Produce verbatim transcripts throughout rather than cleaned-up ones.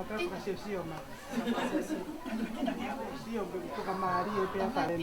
Ka ko ka sio sio ma. Sio ke ko ka mali e pea pale.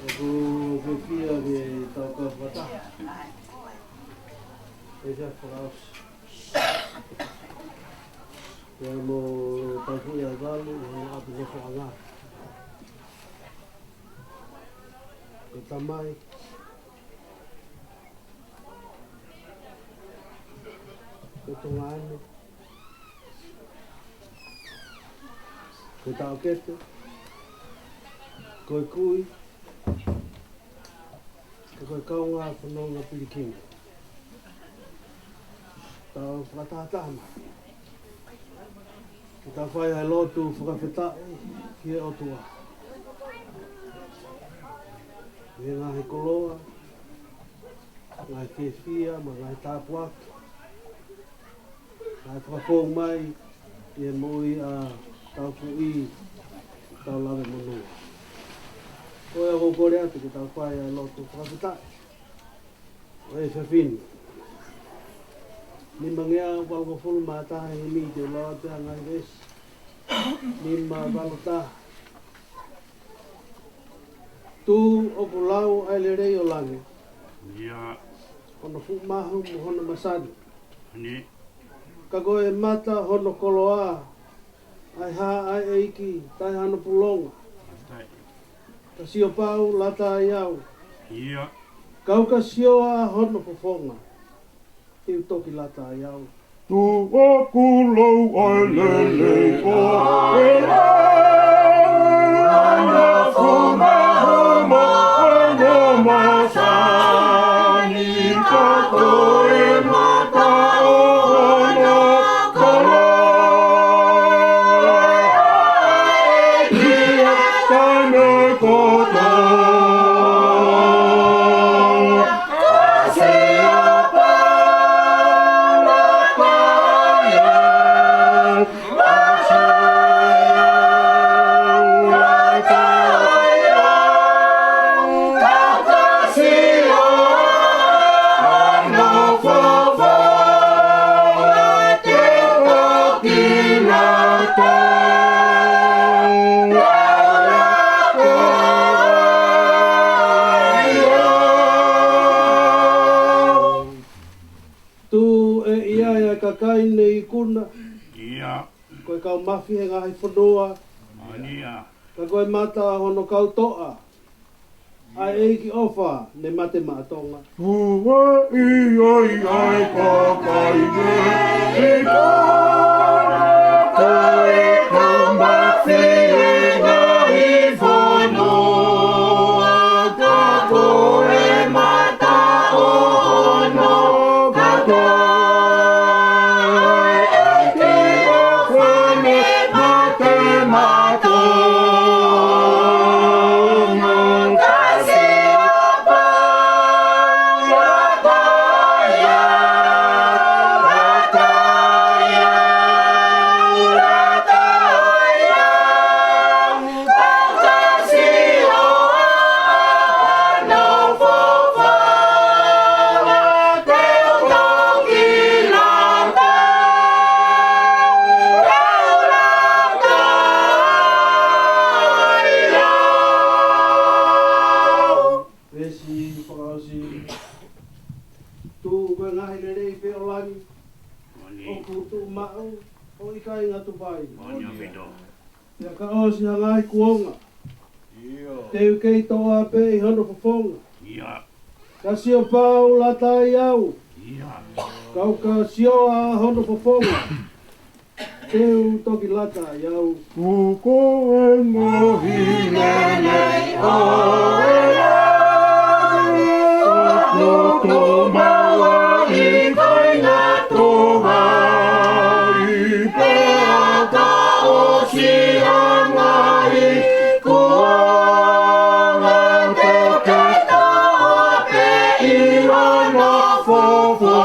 ʻOku ou fiefia ke tau kau fakataha. ʻE fakaʻosi pea mo Taufuʻi ʻa e Valu ʻi hono ʻapi nofoʻanga. Ko e tamai, ko e tuongaʻane, ko e taʻokete, ko e kui, ko e kaungā fononga pilikimi. Tau fakatahataha mai ke tau fai ʻa e lotu fakafetaʻi ki he ʻOtua. Mei he ngaahi koloa, ngaahi fiefia, mo e ngaahi tāpuaki naʻe fakafou mai ʻi he moʻui ʻa Taufuʻi Taulavemonū. Ko ia ʻoku ou kole atu ke tau fai ʻa e lotu fakafetaʻi ʻo e efiafi ni. Nimangeau valungofulu mā taha e himi, te u lau atu ʻa e ngaahi veesi. Nima valu taha. Tuʻu ʻoku lau ʻa e lelei ʻo langi, ʻIo. hono fuʻu mahu mo hono masani. Ni. Ka ko e mata hono koloa, ʻa e hā ʻa e ʻEiki, taʻe hano pulonga. Kae. Ka sio pau lata ai au. ʻIo. Kau ka sio ʻa hono fofonga, te u toki lata ai au. Tuʻu ʻoku lau ʻa e lelei ʻo e langi, hono fuʻu mahu mo hono masani, ka ko e mata ʻo hono koloa, ʻa e ʻEiki, taʻe kotoa. Tuʻu ʻe ʻi ai ʻa e kakai ne ikuna. ʻIo. Ko e kau mafi he ngaahi fonua. Moʻoni ia. Ka ko e mata hono kau toʻa, ʻa e ʻEiki ʻofa ne mate maʻa Tonga. Tuʻu ʻe ʻi ai ʻa e kakai ne ikuna, ko e kau mafi he ngaahi fonua, ka ko e mata ʻo hono kau toʻa, ʻa e ʻEiki ʻofa ne mate maʻa Tonga. Ka sio pau lata ai au, lata ai au. Tuʻu ko e ngaahi lelei pē ʻo langi, ʻoku tuʻu maʻu ʻo ʻikai ngata pai. Pea ka ʻosi ha ngaahi kuonga, te u kei toʻa pē ʻi hono fofonga. Ka sio pau lata ai au, kau ka sio ʻa hono fofonga, te u toki lata ai au. Kuo ko e ngohi lelei ʻo e ʻaho, ʻoku maʻu ʻi he kāinga tō mai, pea ka ʻosi ʻa e ngaahi kuonga, te u kei toʻa pē ʻi hono fofonga.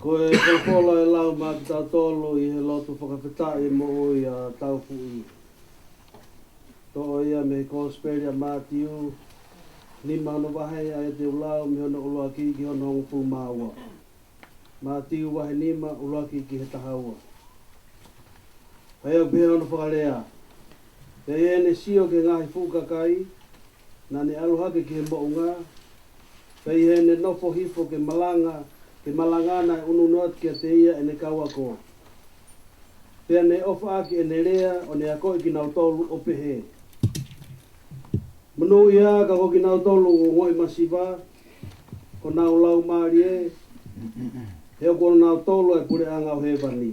Ko e folofola ʻe lau maʻa kitautolu ʻi he lotu fakafetaʻi moʻui ʻa Taufuʻi. Toʻo ia mei he Kosipeli ʻa Mātiu, nima hono vahe, ʻa ia te u lau mei hono ʻuluaki ki hono hongofulu mā ua. Mātiu vahe nima, ʻuluaki ki he taha ua. ʻA ia ʻoku pehē hono fakalea: Pea ʻi heʻene sio ki he ngaahi fuʻu kakai, naʻa ne ʻalu hake ki he moʻunga, pea ʻi heʻene nofo hifo ke malanga, ke malanga, naʻe ʻunuʻunu atu kiate ia ʻene kau ako. Pea ne ʻofa ʻaki ʻene lea, ʻo ne akoʻi kinautolu ʻo pehē: Monūʻia ka ko kinautolu ʻoku ongoʻi masiva, ʻoku nau laumālie, he ʻoku ʻonautolu ʻa e puleʻanga ʻo hēvani.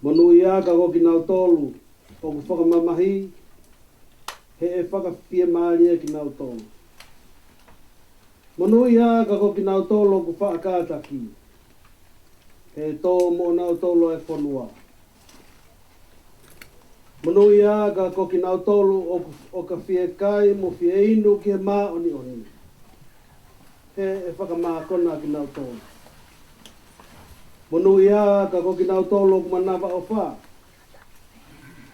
Monūʻia ka ko kinautolu ʻoku fakamamahi, he ʻe fakafiemālie kinautolu. Monūʻia ka ko kinautolu ʻoku faʻa kātaki, he ʻe tō moʻonautolu ʻa e fonua. Monūʻia ka ko kinautolu ʻoku, ʻoka fie kai mo fie inu ki he māʻoniʻoni, he ʻe fakamākona kinautolu. Monūʻia ka ko kinautolu ʻoku manavaʻofa,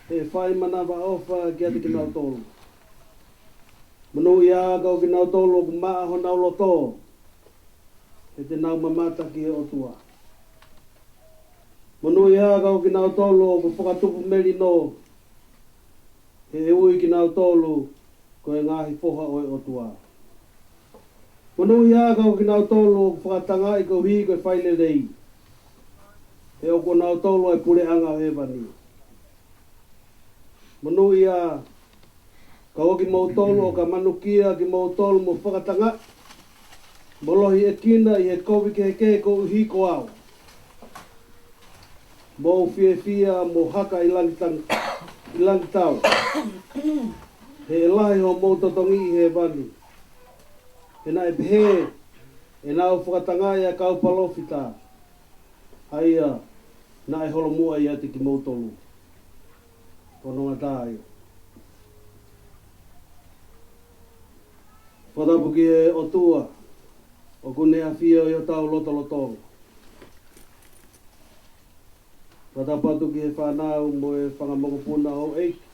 he ʻe fai manavaʻofa kiate kinautolu. Monūʻia ka ko kinautolu ʻoku maʻa honau loto, he te nau mamata ki he ʻOtua. Monūʻia ka ko kinautolu ʻoku fakatupu melino, he ʻe ui kinautolu ko e ngaahi foha ʻo e ʻOtua. Monūʻia ka ko kinautolu ʻoku fakatangaʻi koeʻuhi ko e failelei, he ʻoku ʻonautolu ʻa e puleʻanga ʻo hēvani. Monūʻia ka ko kimoutolu ʻoka manukia kimoutolu mo fakatangaʻi, mo lohiʻekina ʻi he kovi kehekehe koeʻuhi ko au. Mou fiefia mo haka ʻi langi tang-, ʻi langi tau, he ʻe lahi hoʻomou totongi ʻi hēvani. He naʻe pehē ʻenau fakatangaʻi ʻa e kau palōfita, ʻa ia naʻe holomuʻa ʻiate kimoutolu. Ko hono ngata ia. Fakatapu ki he ʻOtua ʻoku ne ʻafio ʻi hotau lotolotonga. Fakatapu atu ki he fānau mo e fanga mokopuna ʻo e ʻEiki.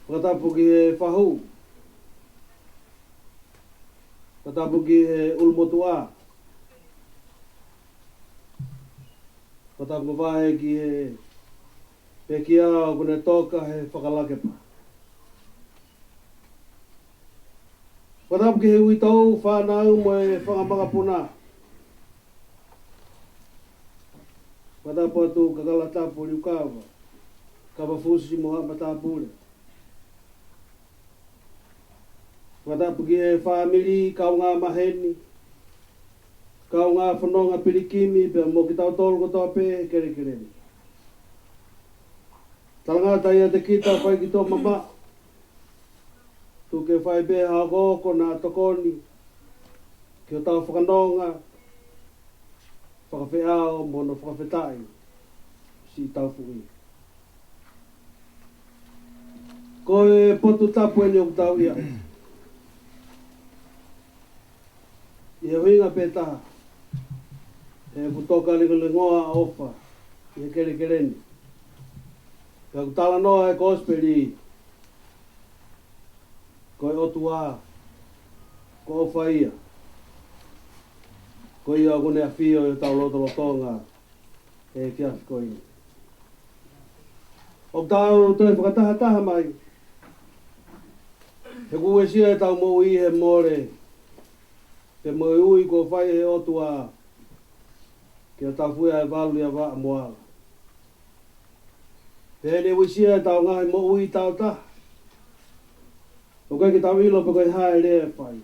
Fakatapu ki he fahu. Fakatapu ki he ʻulumotuʻa. Fakatapu mo vahe ki he pekia ʻoku ne toka he fakalakepa. Fakatapu ki he uitou, fānau mo e fanga makapuna. Fakatapu atu Kakalatapu Liukava, Kavafusi mo haʻa matāpule. Fakatapu ki he fāmili, kaungā maheni, kaungā fononga pilikimi, pea mo kitautolu kotoa pē he kelekele ni. Talangata ʻiate kita, fai kitautolu mamaʻo. Tuku ke fai pē ha okooko naʻa tokoni ki hotau fakanonga, fakafeʻao mo hono fakafetaʻi siʻi Taufuʻi. Ko e potu tapu eni ʻoku tau ʻi ai ʻi he ʻuhinga pē taha, he ʻoku toka lengolengoa ʻofa ʻi he kelekele ni. Pea ʻoku talanoa e kosipeli, ko e ʻOtua ko ʻofa ia. Ko ia ʻoku ne ʻafio ʻi hotau lotolotonga he efiafi ko eni. ʻOku tau toe fakatahataha mai, he ʻoku uesia ʻetau moʻui he mole, pea mo e ui kuo fai ʻe he ʻOtua kia Taufuʻi ʻa e valu ia vaʻa mo ala. Pea ne uesia ʻetau ngaahi moʻui tāutaha, ʻoku ʻikai ke tau ʻilo pe ko e hā e lea ʻe fai.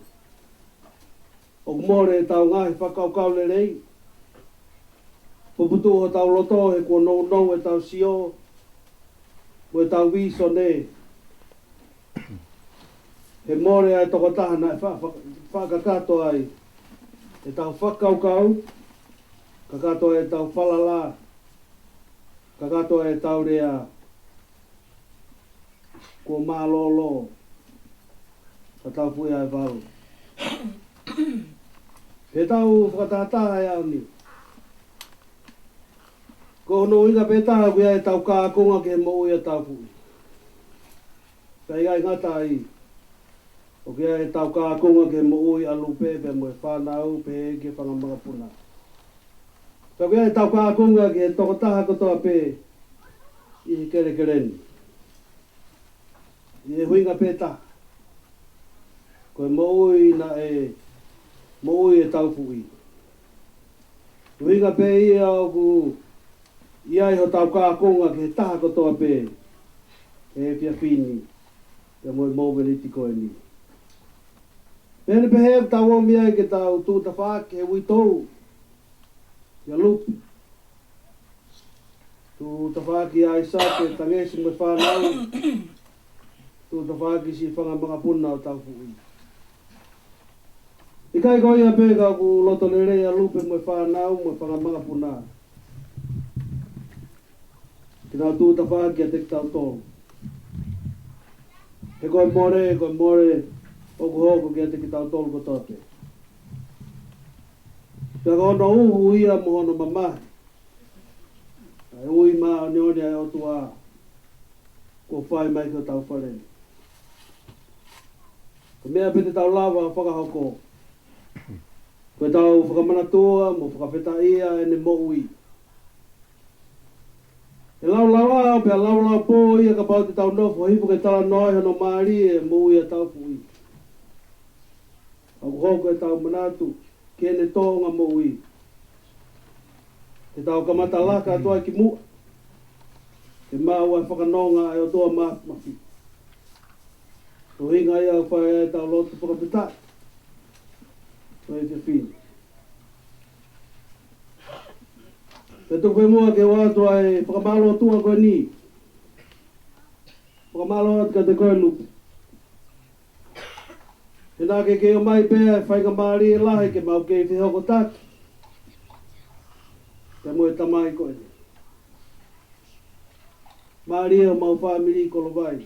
ʻOku mole ʻetau ngaahi fakakaukau lelei. Puputuʻu hotau loto he kuo nounou ʻetau sio mo ʻetau vīsone. He mole ʻa e tokotaha naʻe fa-, fa-, fakakakato ai ʻetau fakakaukau, kakato ai ʻetau falala, kakato ai ʻetau lea, kuo mālōlō ʻa Taufuʻi ʻa e valu. He tau fakatahataha he ʻaho ni, ko hono ʻuhinga pē taha ʻoku ʻi ai ʻetau kākonga ki he moʻui ʻa Taufuʻi. Pea ʻikai ngata ai, ʻoku ʻi ai ʻetau kākonga ki he moʻui ʻa Lupe pea mo e fānau pehē ki he fanga makapuna. Pea ʻoku ʻi ai ʻetau kākonga ki he tokotaha kotoa pē ʻi he kelekele ni. ʻI he ʻuhinga pē taha, ko e moʻui naʻe moʻui ʻe Taufuʻi. ʻUhinga pē ia ʻoku ʻi ai hotau kākonga ki he taha kotoa pē he efiafi ni, pea mo e mōmeniti ko eni. Pea ne pehē ʻoku tau ō mai ai ke tau tuʻu tafaʻaki he uitou ʻia Lupe. Tuʻu tafaʻaki ʻa ʻAisake Tangesi mo e fānau. Tuʻu tafaʻaki siʻi fanga makapuna ʻo Taufuʻi. ʻIkai ko ia pē ka ʻoku loto lelei ʻa Lupe mo e fānau mo e fanga makapuna ke nau tuʻu tafaʻaki kiate kitautolu. He ko e mole, ko e mole ʻoku hoko kiate kitautolu kotoa pē. Pea ko hono uhu ia mo hono mamahi ʻa e ui māʻoniʻoni ʻa e ʻOtua kuo fai mai ki hotau fale ni. Ko e meʻa pē te tau lava fakahoko, ko ʻetau fakamanatua mo fakafetaʻia ʻene moʻui. ʻE laulau ʻaho pea laulau pō ia kapau te tau nofo hifo ke talanoa ai hono mālie e moʻui ʻa Taufuʻi. ʻOku hoko ʻetau manatu ki heʻene tōʻonga moʻui, ke tau kamata laka atu ai ki muʻa, ke maʻu ʻa e fakanonga ʻa e ʻOtua Māfimafi. Ko e ʻuhinga ia ʻoku fai ai ʻetau lotu fakafetaʻi ʻo e efiafi ni. Pea tuku pē muʻa ke ʻoatu ʻa e fakamālō atu ko eni. Fakamālō atu kiate koe Lupe. He naʻa ke kei ʻomai pē ʻa e faingamālie lahi ke mau kei fehokotaki pea mo e tamai ko eni. Mālie homau fāmili Kolovai.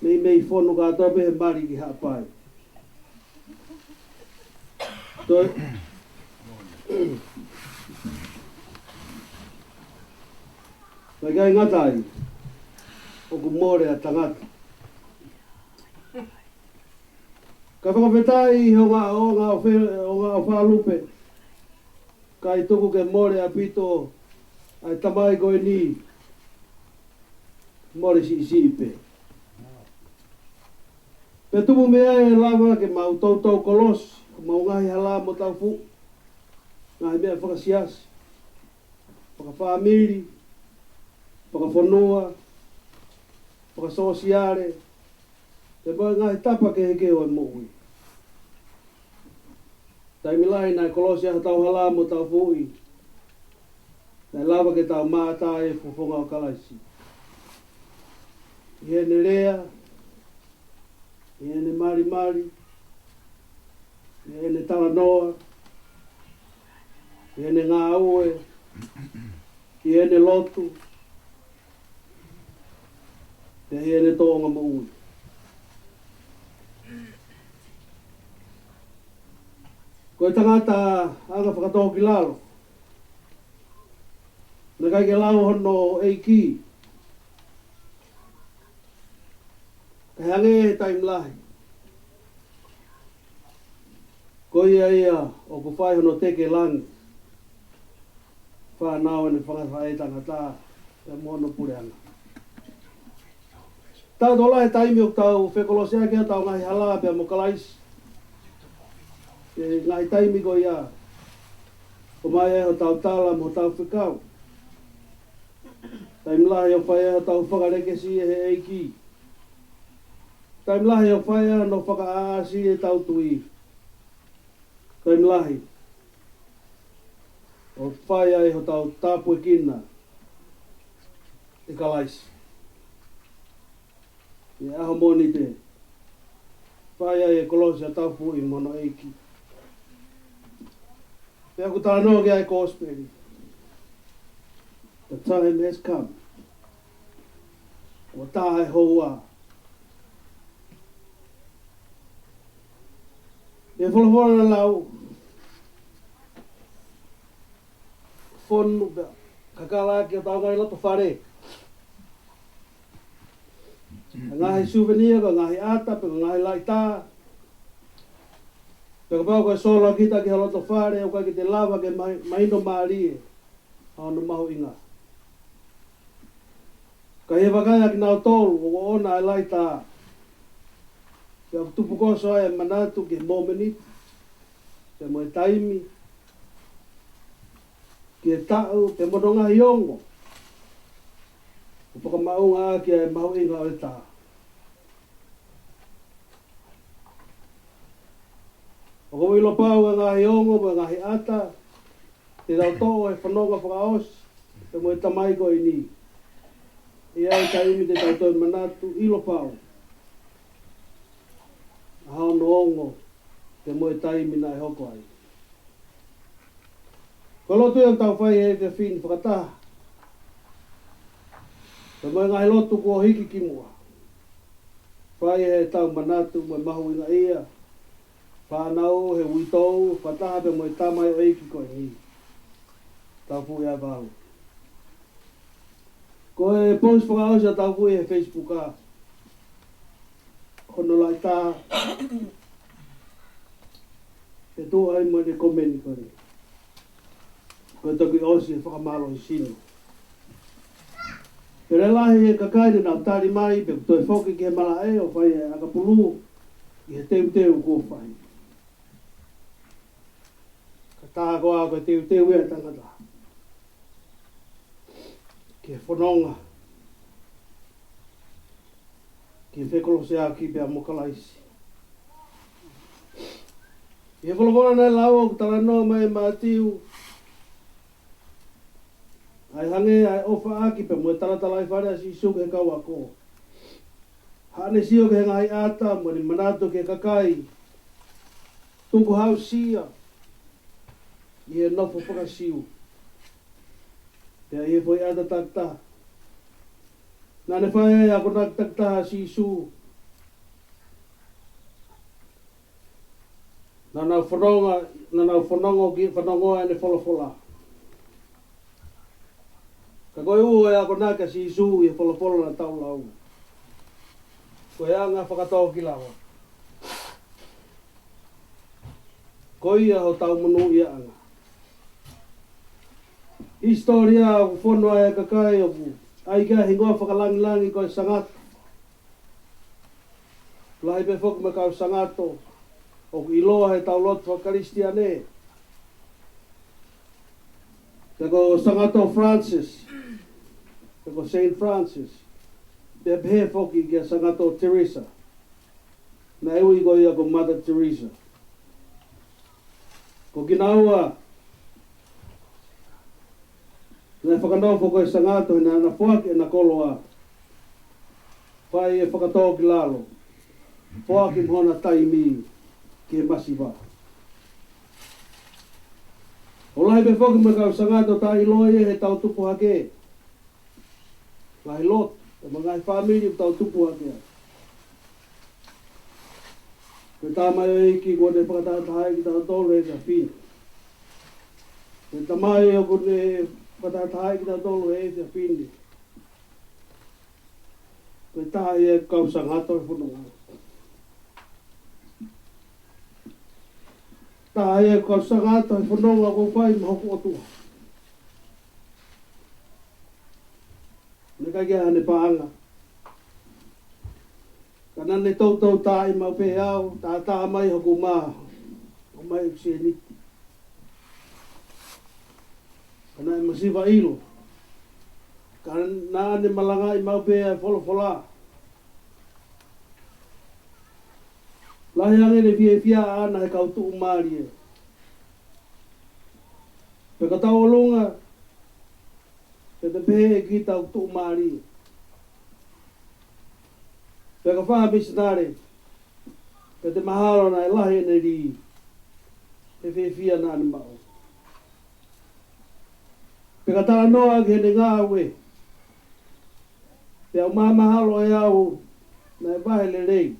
Meimei fonu kātoa pē he mali ki Haʻapai. Toe. Pea ʻikai ngata ai, ʻoku mole ʻa tangata. Ka fakafetaʻi ʻi he ongo, ongo ʻofa, ongo ʻofa ʻa Lupe. ʻIkai tuku ke mole ʻaupito ʻa e tamai ko eni. Mole siʻisiʻi pē. Pea tuku mei ai ʻe lava ke mau toutou kolosi homau ngaahi hala mo Taufuʻi, ngaahi meʻa fakasiasi, fakafāmili, fakafonua, fakasōsiale, pea mo e ngaahi tapa kehekehe ʻo e moʻui. Taimi lahi naʻe kolosi ai hotau hala mo Taufuʻi, naʻe lava ke tau mātā ʻi he fofonga ʻo Kalaisi. ʻI heʻene lea, ʻi heʻene malimali, ʻi heʻene talanoa, ʻi heʻene ngāue, ʻi heʻene lotu, pea ʻi heʻene tōʻonga moʻui. Ko e tangata anga fakatōkilalo, naʻe ʻikai ke lau hono ʻeiki, kae hangē he taimi lahi ko ia ia ʻoku fai hono teke langi fānau ʻene fanga faʻētangata pea mo hono puleʻanga. Tautolu he taimi ʻoku tau fekolosi ʻaki ʻetau ngaahi hala pea mo Kalaisi, ʻi he ngaahi taimi ko ia ʻoku ʻomai ai hotau tala mo hotau fekau. Taimi lahi ʻoku fai ai hotau fakalekesi ʻe he ʻEiki. Taimi lahi ʻoku fai ai hono fakaʻāʻasi ʻetau tui. Taimi lahi ʻoku fai ai hotau tāpuekina ʻe Kalaisi. ʻI he ʻaho Mōnite, fai ai e kolosi ʻa Taufuʻi mo hono ʻeiki. Pea ʻoku talanoa ki ai e kosipeli. The time has come. Kuo tā e houa. ʻI he folofola naʻe lau, fonu pea kakala ki hotau ngaahi loto fale. Ngaahi suvenia, ko e ngaahi ʻata, pe ko e ngaahi laʻitā. Pea kapau ko e solo kita ki ha loto fale, ʻoku ʻikai ke te lava ke mai-, mahino mālie ʻa hono mahuʻinga. Ka ʻi he vakai ʻa kinautolu ʻoku ʻoʻona e laʻitā, pea ʻoku tupukoso ai e manatu ki he momeniti, pea mo e taimi, ki he taʻu, pea mo hono ngaahi ongo, ʻoku fakamaʻunga ʻaki e mahuʻinga ʻo e tā. ʻOku ou ʻilo pau e ngaahi ongo mo e ngaahi ʻata te tau toʻo he fononga fakaʻosi pea mo e tamai ko eni. ʻE ʻi ai e taimi te tau toe manatu ʻilo pau ʻa hono ongo pea mo e taimi naʻe hoko ai. Ko e lotu ia ʻoku tau fai he efiafi ni fakataha pea mo e ngaahi lotu kuo hiki ki muʻa, fai heʻetau manatu mo e mahuʻinga ia, fānau he uitou, fakataha pea mo e tamaioʻeiki ko eni, Taufuʻi ʻa e valu. Ko e post fakaʻosi ʻa Taufuʻi he Facebook ʻa hono laʻitā, ʻe tuʻu ai mo ʻene komeni ko eni. Ko e toki ʻosi e fakamālohisino. Pea lahi e kakai naʻa nau tali mai, pea toe foki ki he malaʻe ʻo fai e ʻakapulu ʻi he teuteu kuo fai. Ka tā koā ko e teuteu ia ʻa e tangata ki he fononga, ki he fekolosi ʻaki pea mo Kalaisi. ʻI he folofola naʻe lau ʻoku talanoa mai ʻe Mātiu ʻa e hangē ʻa e ʻofa ʻaki pea mo e talatalaifale ʻa Sīsū ki he kau ako. Haʻane sio ki he ngaahi ʻata mo ʻene manatu ki he kakai tukuhausia ʻi he nofo faka-Siu. Pea ʻi he foʻi ʻata takitaha naʻa ne fai ai e akonaki takitaha ʻa Sīsū, naʻa nau fononga, naʻa nau fononga ki, fononga ʻene folofola. Ka ko e ʻuhinga e akonaki ʻa Sīsū ʻi he folofola naʻa tau lau, ko e anga fakatōkilalo. Ko ia hotau monūʻiaʻanga. Hisitōlia ʻoku fonu ai e kakai ʻoku ʻai ki ai e hingoa fakalangilangi ko e Sangato. Lahi pē foki mo e kau Sangato ʻoku ʻiloa heʻetau lotu faka-Kalisitiane. Pea ko Sangato Francis, pea ko Saint Francis, pea pehē foki kia Sangato Teresa. Naʻe ui ko ia ko Mother Teresa. Ko kinaua naʻe fakanofo ko e Sangato he naʻa na foaki ʻena koloa, fai e fakatōkilalo, foaki mo hona taimi ki he masiva. ʻO lahi pē foki mo e kau sangato taʻeʻiloa ia heʻetau tupu hake. Ngaahi lotu, mo e ngaahi fāmili ʻoku tau tupu hake ai. Ko e tamaioʻeiki kuo ne fakatahatahaʻi kitautolu he efiafi ni. Ko e tamai ʻoku ne fakatahatahaʻi kitautolu he efiafi ni. Ko e taha ia e kau sangato he fononga. Taha ia e kau sangato he fononga ʻoku fai maʻa hoku ʻOtua. Naʻe ʻikai ke ʻi ai haʻane paʻanga. Ka naʻa ne toutou taaʻi maʻu pē au, tātā mai hoku mā, ʻomai ʻeku sēniti. Ka naʻe masiva ʻilo. Ka naʻa ne malangaʻi maʻu pē ʻa e folofola. Lahi ange ʻene fiefia ʻaʻana he kau tuʻumālie. Pea ka tau ʻolunga, pea te pehē ʻe kita ʻoku tuʻumālie. Pea ka fai ha misinale, pea te mahalo naʻe lahi ʻene lī he fiefia naʻa ne maʻu. Pea ka talanoa ki heʻene ngāue, pea ʻoku mahalo ʻe au naʻe vahe lelei.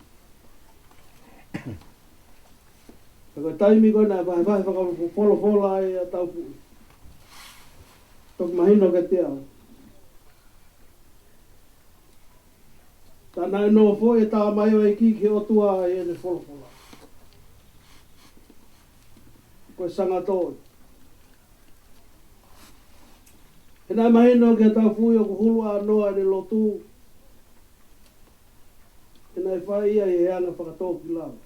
Pea ko e taimi ko ē naʻe vahevahe fakafolofola ai ʻa Taufuʻi, toki mahino kiate au. Tā naʻe nofoʻi e tamaioʻeiki ki he ʻOtua ʻi heʻene folofola. Ko e sangato ia. He naʻe mahino kia Taufuʻi ʻoku hulu ʻānoa ʻene lotu. He naʻe fai ia ʻi he anga fakatōkilalo.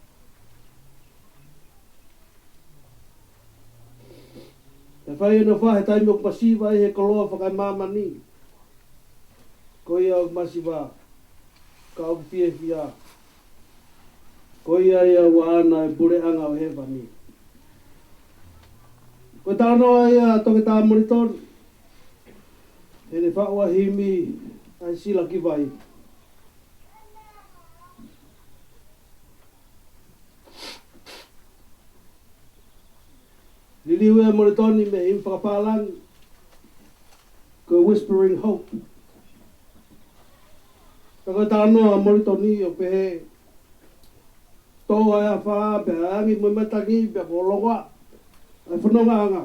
Naʻe fai ʻene fai he taimi ʻoku masiva ai he koloa fakaemāmani. Ko ia ʻoku masiva, ka ʻoku fiefia. Ko ia ia ʻoku ʻaʻana e puleʻanga ʻo hēvani. Ko e talanoa ia ʻa Toketā Molitoni. Heʻene faʻu ʻa e himi ʻa e Sila ki Vai. Liliu ʻe Molitoni mei he himi fakapālangi, ko e Whispering Hope. Pea ko e talanoa ʻa Molitoni ʻoku pehē, tō ʻa e afā pea angi mo e matangi pea kuo longoaʻa ʻa e fonongaʻanga.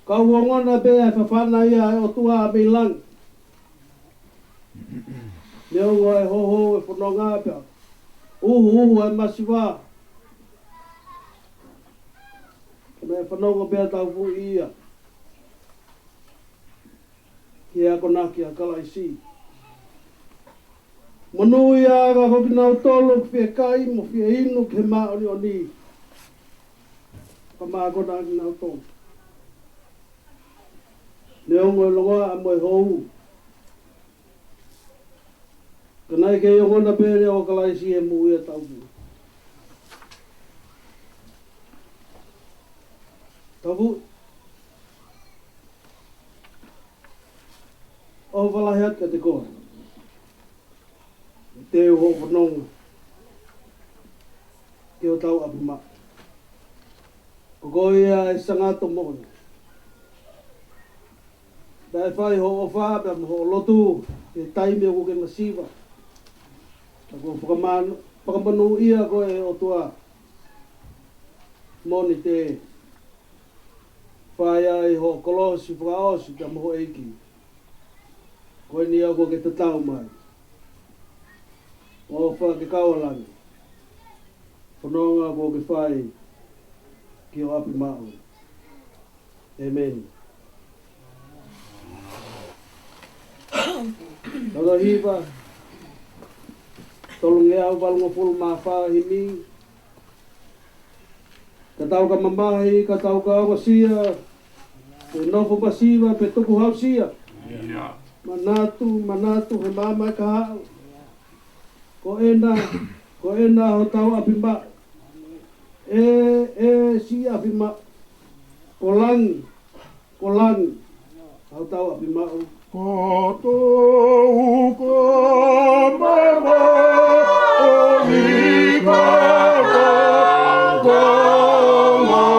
Ka ʻoku ongona pē ʻa e fafana ia ʻa e ʻOtua mei langi. Neongo e houhou e fononga pea uhu uhu ʻa e masiva, ka naʻe fanongo pē ʻa Taufuʻi ia ki he akonaki ʻa Kalaisi. Monūʻia ʻa e ʻaho ko kinautolu ʻoku fie kai mo fie inu ki he māʻoniʻoni. Ka mākona ʻa kinautolu. Neongo e longoaʻa mo e hou, ka naʻe kei ongona pē ʻa Kalaisi he moʻui ʻa Taufuʻi. Taufuʻi, ʻofa lahi atu kiate koe. Teu hoʻo fononga ki hotau ʻapi maʻu. Ko koe ia e sangato moʻoni. Naʻe fai hoʻo ʻofa pea mo hoʻo lotu he taimi ʻoku ke masiva. Ka kuo fakamanu-, fakamonūʻia koe ʻe he ʻOtua. Moʻoni te fai ai hoʻo kolosi fakaʻosi pea mo ho ʻEiki. Ko eni ia kuo ke tatau mai. ʻOfa ke kau ʻa langi. Fononga kuo ke fai ki ho ʻapi maʻu. ʻĒmeni. Tau hiva, tolungeau valungofulu mā fā himi. Ka tau ka mamahi, ka tau ka ongosia, pe nofo masiva, pe tukuhausia. Manatu, manatu, he maama ʻe kahaʻu. Ko ena, ko ena hotau ʻapi maʻu. ʻE, ʻe, siʻi ʻapi maʻu. Ko langi, ko langi hotau ʻapi maʻu. Ko tau ka mamahi ka tau ka ongosia.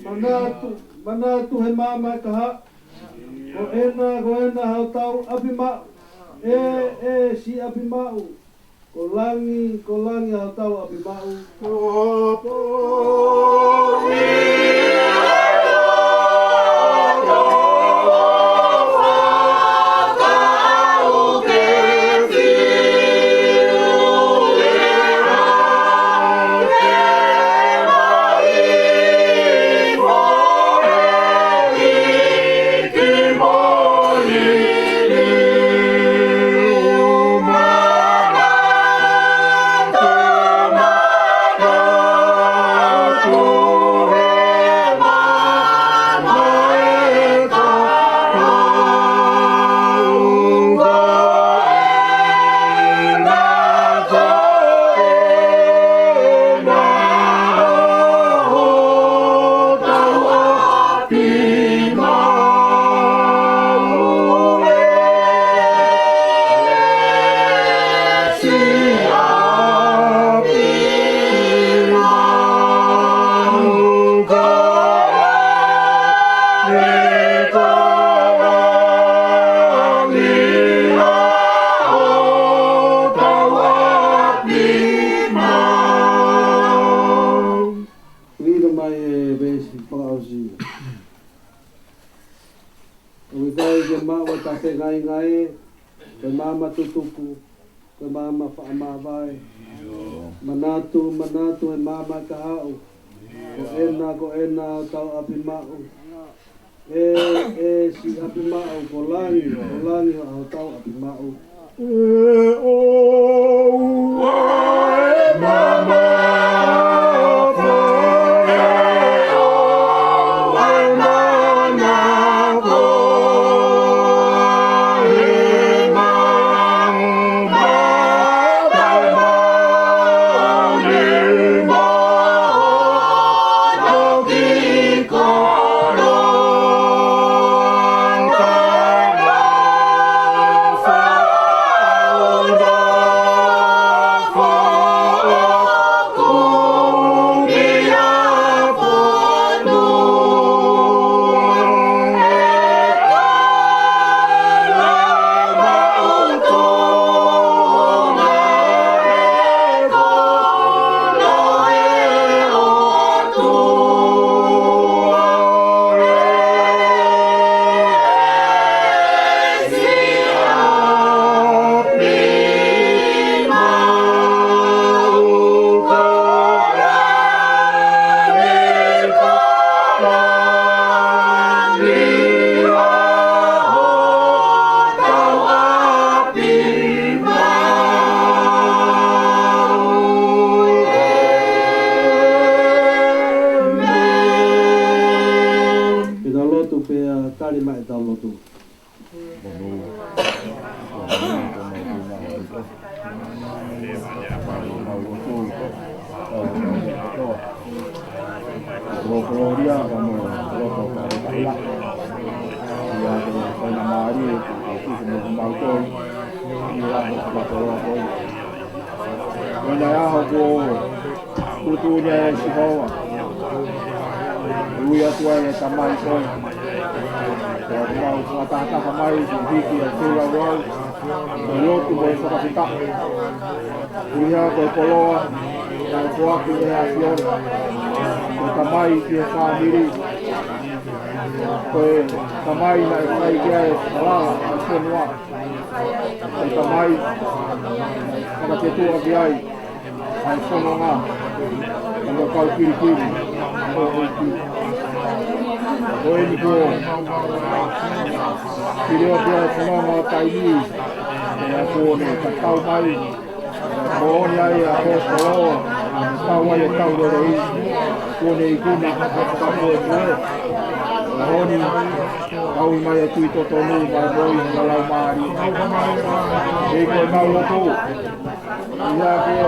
Manatu, manatu he maama ʻe kahaʻu. Ko ena, ko ena hotau ʻapi maʻu. ʻE, ʻe siʻi ʻapi maʻu. Ko langi, ko langi hotau ʻapi maʻu. Lilo mai e veesi fakaʻosi. ʻOku ʻikai ke maʻu ʻa e tafe ngaingai, ko e maama tutuku, ko e maama faʻa māvae. Manatu, manatu he maama ʻe kahaʻu. Ko ena, ko ena hotau ʻapi maʻu. ʻE, ʻe siʻi ʻapi maʻu, ko langi, ko langi hotau ʻapi maʻu. ʻE ʻoua ʻe mamafa ʻe ʻoua ʻe manako ʻe mamafa ʻe mamafa ʻe mamafa ʻe mamafa Ke tau lotu pea tali mai ʻetau lotu. Ko e ʻaho ko ē ʻoku tuʻutuʻuni ai ʻe Sihova. Ui atu ai e tamai ko ē. Ko e mau fakatahataha mai, ke hiki ʻa e feilaulau, ko e lotu mo e fakafetaʻi. Ui atu ko e koloa naʻe foaki ʻe he ʻAfiona. Ko e tamai ki he fāmili. Ko e tamai naʻe fai ki ai e falala ʻa e fonua. Ko e tamai fakatetuʻa ki ai ʻa e fononga ʻa e kau kilikili. Ko eni kuo pili ʻo pia e fononga ʻo taimi, pea kuo ne tatau mai. Moʻoni ai ʻa e ʻaposetolo, tau ai e tau lelei, kuo ne ikuna, ka ko e kue. Moʻoni, kau mai e tui totonu, mai moʻoni, ma lau mali. Ei ko e mau lotu. Ia ko.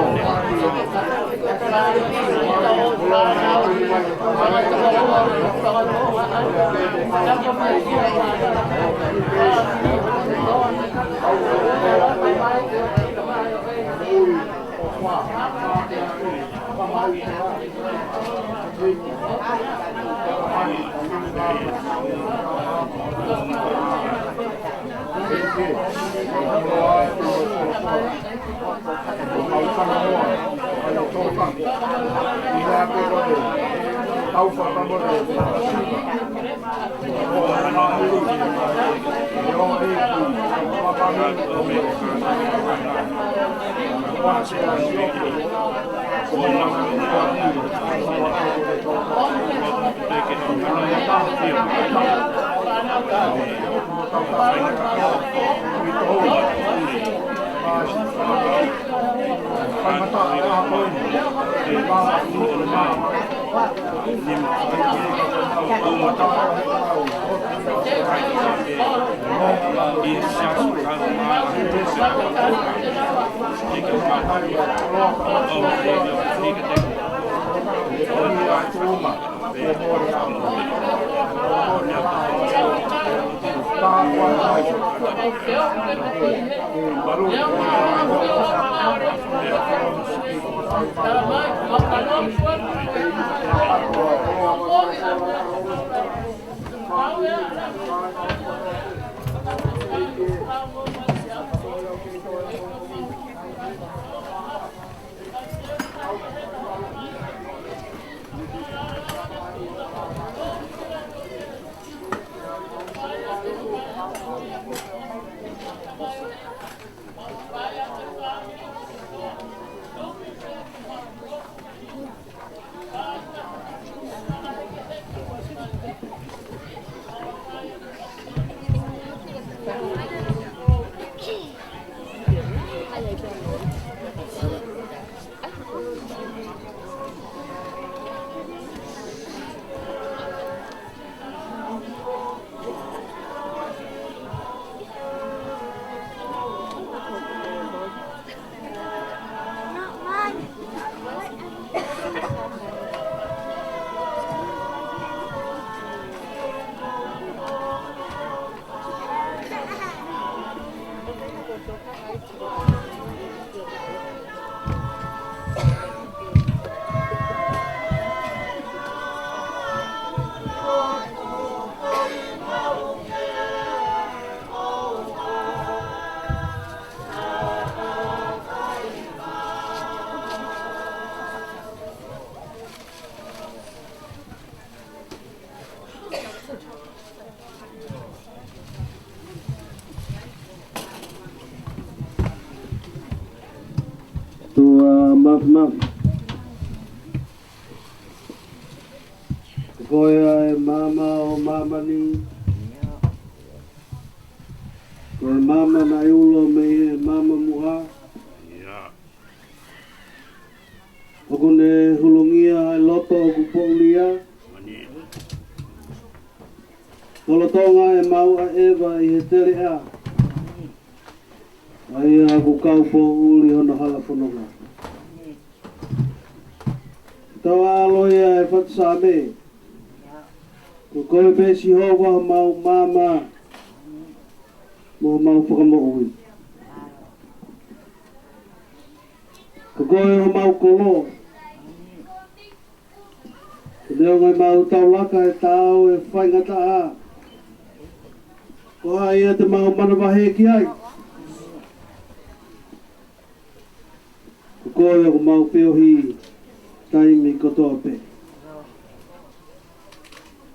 ʻOtua Māfimafi, ko koe ʻa e maama ʻo māmani, ko e maama naʻe ulo mei he maama muʻa. ʻOku ne hulungia ʻa e loto ʻoku poʻuli. Lolotonga ʻemau ʻaʻeva ʻi he teleʻa, ʻa ia ʻoku kau poʻuli hono hala fononga. Tau ʻalu ia ʻi he fatu Saame. Ko koe pē Sihova homau maama mo homau fakamoʻui. Ko koe homau kolo. Neongo ʻemau taulaka ʻi he taau ʻe faingataʻa, ko hai ia te mau manavahē ki ai? Ko koe ʻoku mau feohi taimi kotoa pē.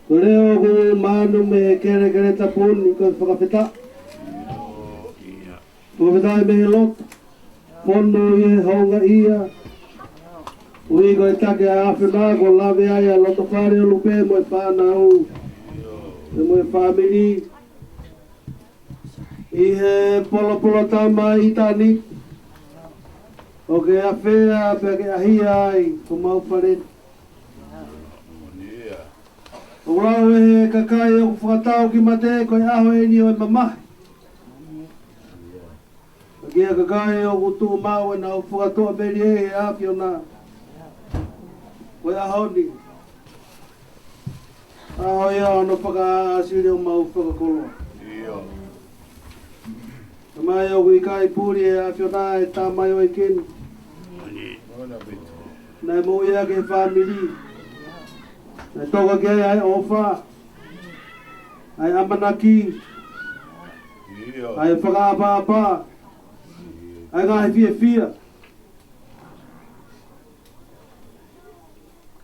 Ko e leʻo ʻoku manu mei he kelekele tapu ni ko e fakafetaʻi. Fakafetaʻi mei he loto fonu ʻi he houngaʻia. ʻUhi ko e taki ʻa e ʻAfiona kuo lave ai ʻa e loto fale ʻo Lupe mo e fānau, pea mo e fāmili, ʻi he polopolo tama ʻi Tani, ʻo ke afea pea ke ʻahia ai ko mau fale. ʻOku lau ʻe he kakai ʻoku fakatau ki mate, ko e ʻaho eni ʻo e mamahi. Ka ki he kakai ʻoku tuʻu maʻu ʻenau fakatuʻamelie ʻi he ʻAfiona, ko e ʻaho ni, ʻaho ia ʻo hono fakaʻāsili ʻo mau fakakoloa. Tamai, ʻoku ʻikai puli ʻe he ʻAfiona ʻa e tama ʻi he uike ni. Naʻe moʻui ʻaki ʻe he fāmili. Naʻe toka ki ai ʻa e ʻofa, ʻa e ʻamanaki, ʻa e fakaʻapaʻapa, ʻa e ngaahi fiefia.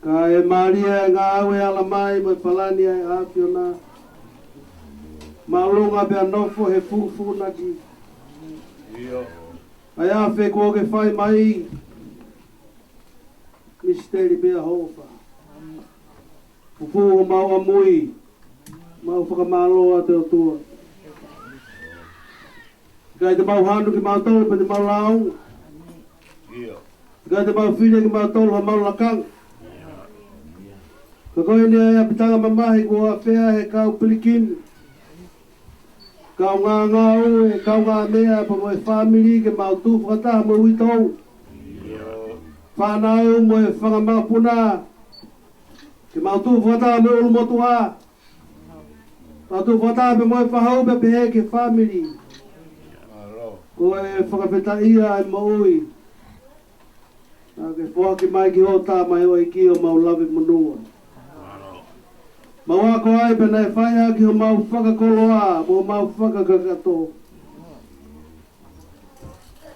Kae mālie ʻa e ngāue ʻa e ʻalamai mo e palani ʻa e ʻAfiona. Māʻolunga pea nofo he fufuuʻaki. ʻA e afe kuo ke fai mai, Misiteli pea hoʻo ʻofa. Fufū homau ʻamui, mau fakamālō atu ʻOtua. ʻIkai te mau hanu kimautolu pe te mau lāunga. ʻIkai te mau fili kimautolu ha mau lakanga. Ka ko eni ʻa e ʻapitanga mamahi kuo ʻafea he kau pilikimi, kau ngāngāue, kau ngāmeʻa, pea mo e fāmili ke mau tuʻu fakataha mo e uitou. Fānau mo e fanga makapuna ke mau tuʻu fakataha mo e ʻulumotuʻa. Mau tuʻu fakataha pea mo e faʻahi pea pehē ki he fāmili. Ko e fakafetaʻia ʻa e moʻui naʻa ke foaki mai ki hoʻo tama ʻo e ʻEiki ʻo mau lave monū. Mau ako ai pea naʻe fai ʻaki homau fakakoloa mo homau fakakakato.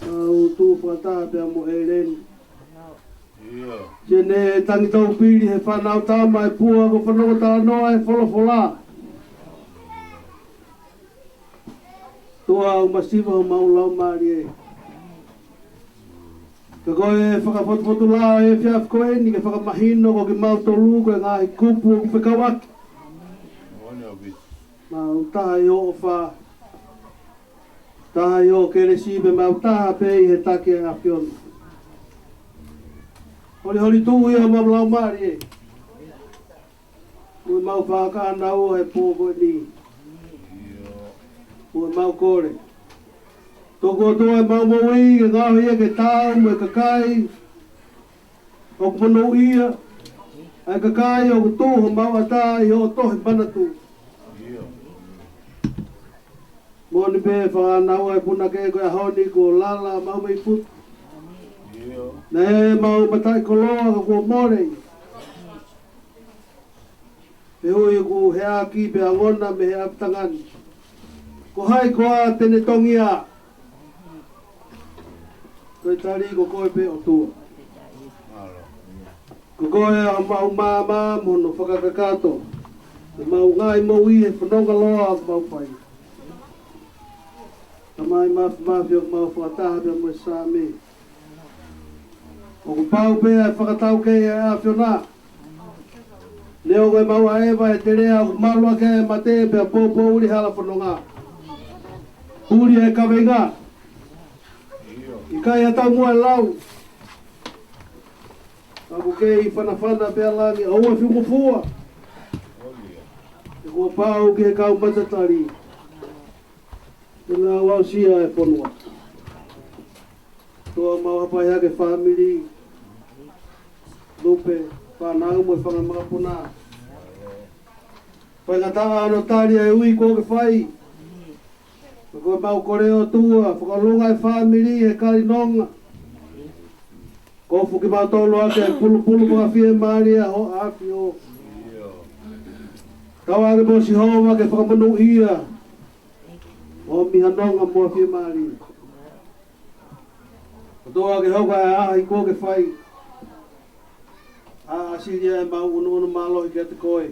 Mau tuʻu fakataha pea mo ʻEleni. Ke ne tangi taupili he fānau tama e pua ko fanongo talanoa e folofola. ʻOtua ʻoku masiva homau laumālie. Ka ko e fakafotufotu lao ʻo e efiafi ko eni ke fakamahino ko kimautolu ko e ngaahi kupu ʻoku fekauʻaki. Mau taha ʻi hoʻo ʻofa, taha ʻi hoʻo kelesi pea mau taha pē ʻi he taki ʻa e ʻAfiona. Holiholituʻu ia homau laumālie. Mo ʻemau fakakaukau he pō ko eni. Mo ʻemau kole. Tuku atu ʻemau moʻui ke ngaohi ia ke taau mo e kakai ʻoku monūʻia, ʻa e kakai ʻoku tuʻu homau ʻatā ʻi hoʻo tohi manatu. Moʻoni pē fānau ʻa e punake ko e ʻaho ni kuo lala ʻemau mei putu. Naʻe mau mataʻikoloa ka kuo mole. He ʻoku ʻikai ke u heʻaki pea ongona mei he ʻapitanga ni. Ko hai koā te ne tongia? Ko e tali ko koe pē ʻOtua. Ko koe ʻa homau maama mo hono fakakakato ʻemau ngaahi moʻui he fononga loa ʻoku mau fai. Tamai mafimafi ʻoku mau fakataha pea mo e Saame. ʻOku pau pē ʻa e fakataukei ʻa e ʻAfiona. Neongo ʻemau ʻaʻeva he telea ʻoku malu ʻaki ʻa e mate pea poupou ʻuli hala fononga. ʻUli ʻa e kaveinga. ʻIkai ha taumuʻa ʻe lau. Ka ʻoku kei fanafana pē ʻa langi ʻoua ʻe fungofua. He kuo pau ki he kau matatali ke nau aʻusia e fonua. ʻOtua mau hapai hake fāmili, lupe, fānau mo e fanga makapuna. Faingataʻa hono tali ʻa e ui kuo ke fai. Ko ʻemau kole ʻOtua, fakaʻolunga e fāmili he kali nonga. Kofu kimautolu ʻaki e pulupulu fakafiemālie ʻa hoʻo ʻAfio. Tauange mo Sihova ke fakamonūʻia ʻo mei ha nonga mo ha fiemālie. ʻOtua ke hoko ʻa e ʻaʻahi kuo ke fai. ʻAʻasi ʻemau ʻunuʻunu mālohi kiate koe.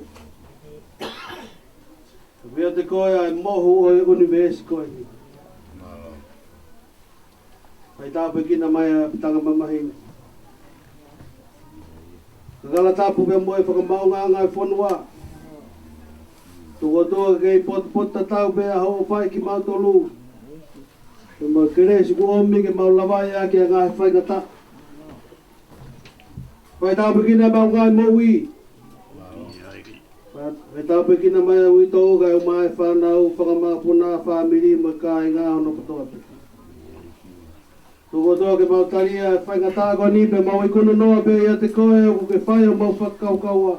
Kiate koe ʻa e mohu ʻo e ʻunivēsi ko eni. Fai tāpuekina mai ʻa e ʻapitanga mamahi ni. Kakala tapu pea mo e fakamaauʻanga ʻa e fonua. Tuku ʻOtua ke kei potupotu tatau pē ʻa hoʻo fai kimautolu. Pea mo e kelesi kuo ʻomi ke mau lavaʻi ʻaki ʻa e ngaahi faingataʻa. Fai tāpuekina ʻemau ngaahi moʻui. Fai tāpuekina mai ʻa e uitou kae ʻumaʻā e fānau, fanga makapuna, fāmili mo e kāinga hono kotoa pē. Tuku ʻOtua ke mau tali ʻa e faingataʻa ko eni pea mau ikunaʻi noa pē ʻiate koe ʻoku ke fai homau fakakaukaua.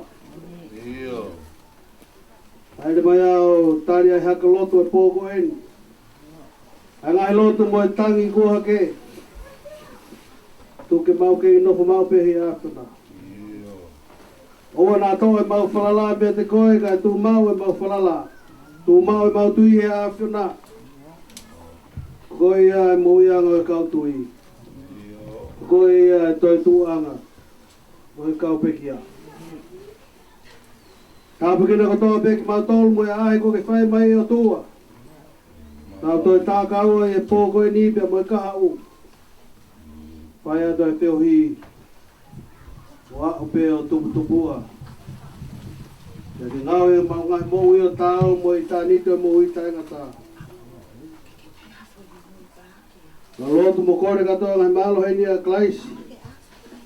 ʻAi mai ʻa hoʻo tali ʻa e hake lotu ʻo e pō ko eni. ʻA e ngaahi lotu mo e tangi kuo hake. Tuku ke mau kei nofo maʻu pē ʻi he ʻAfiona. ʻOua naʻa toʻo ʻemau falala meiate koe, kae tuʻumaʻu ʻemau falala. Tuʻumaʻu ʻemau tui ʻi he ʻAfiona. Ko ia ʻa e moʻuiʻanga ʻo e kau tui. Ko ia ʻa e toetuʻuʻanga ʻo e kau pekia. Tāpuekina kotoa pē kimautolu mo e ʻaʻahi kuo ke fai mai, ʻOtua. Tau toe takaua ʻi he pō ko eni pea mo e kahaʻu. Fai atu ʻa e feohi ʻo aʻu pē ʻo tuputupuʻa. Pea ke ngāue ʻemau ngaahi moʻui ʻo taau mo ʻitāniti ʻo e moʻui taʻengata. Mau lotu mo kole kātoa ngaahi mālohi ni ʻa Kalaisi.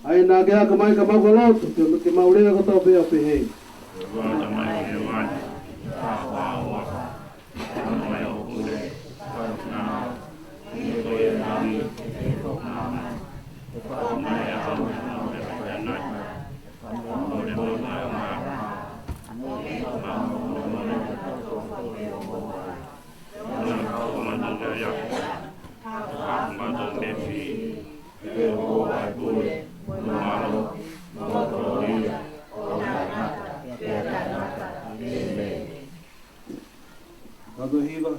ʻA ia naʻa ke ako mai ka mau ka lotu, ke, ke mau lea kotoa pē ʻo pehē: Kātoa hiva,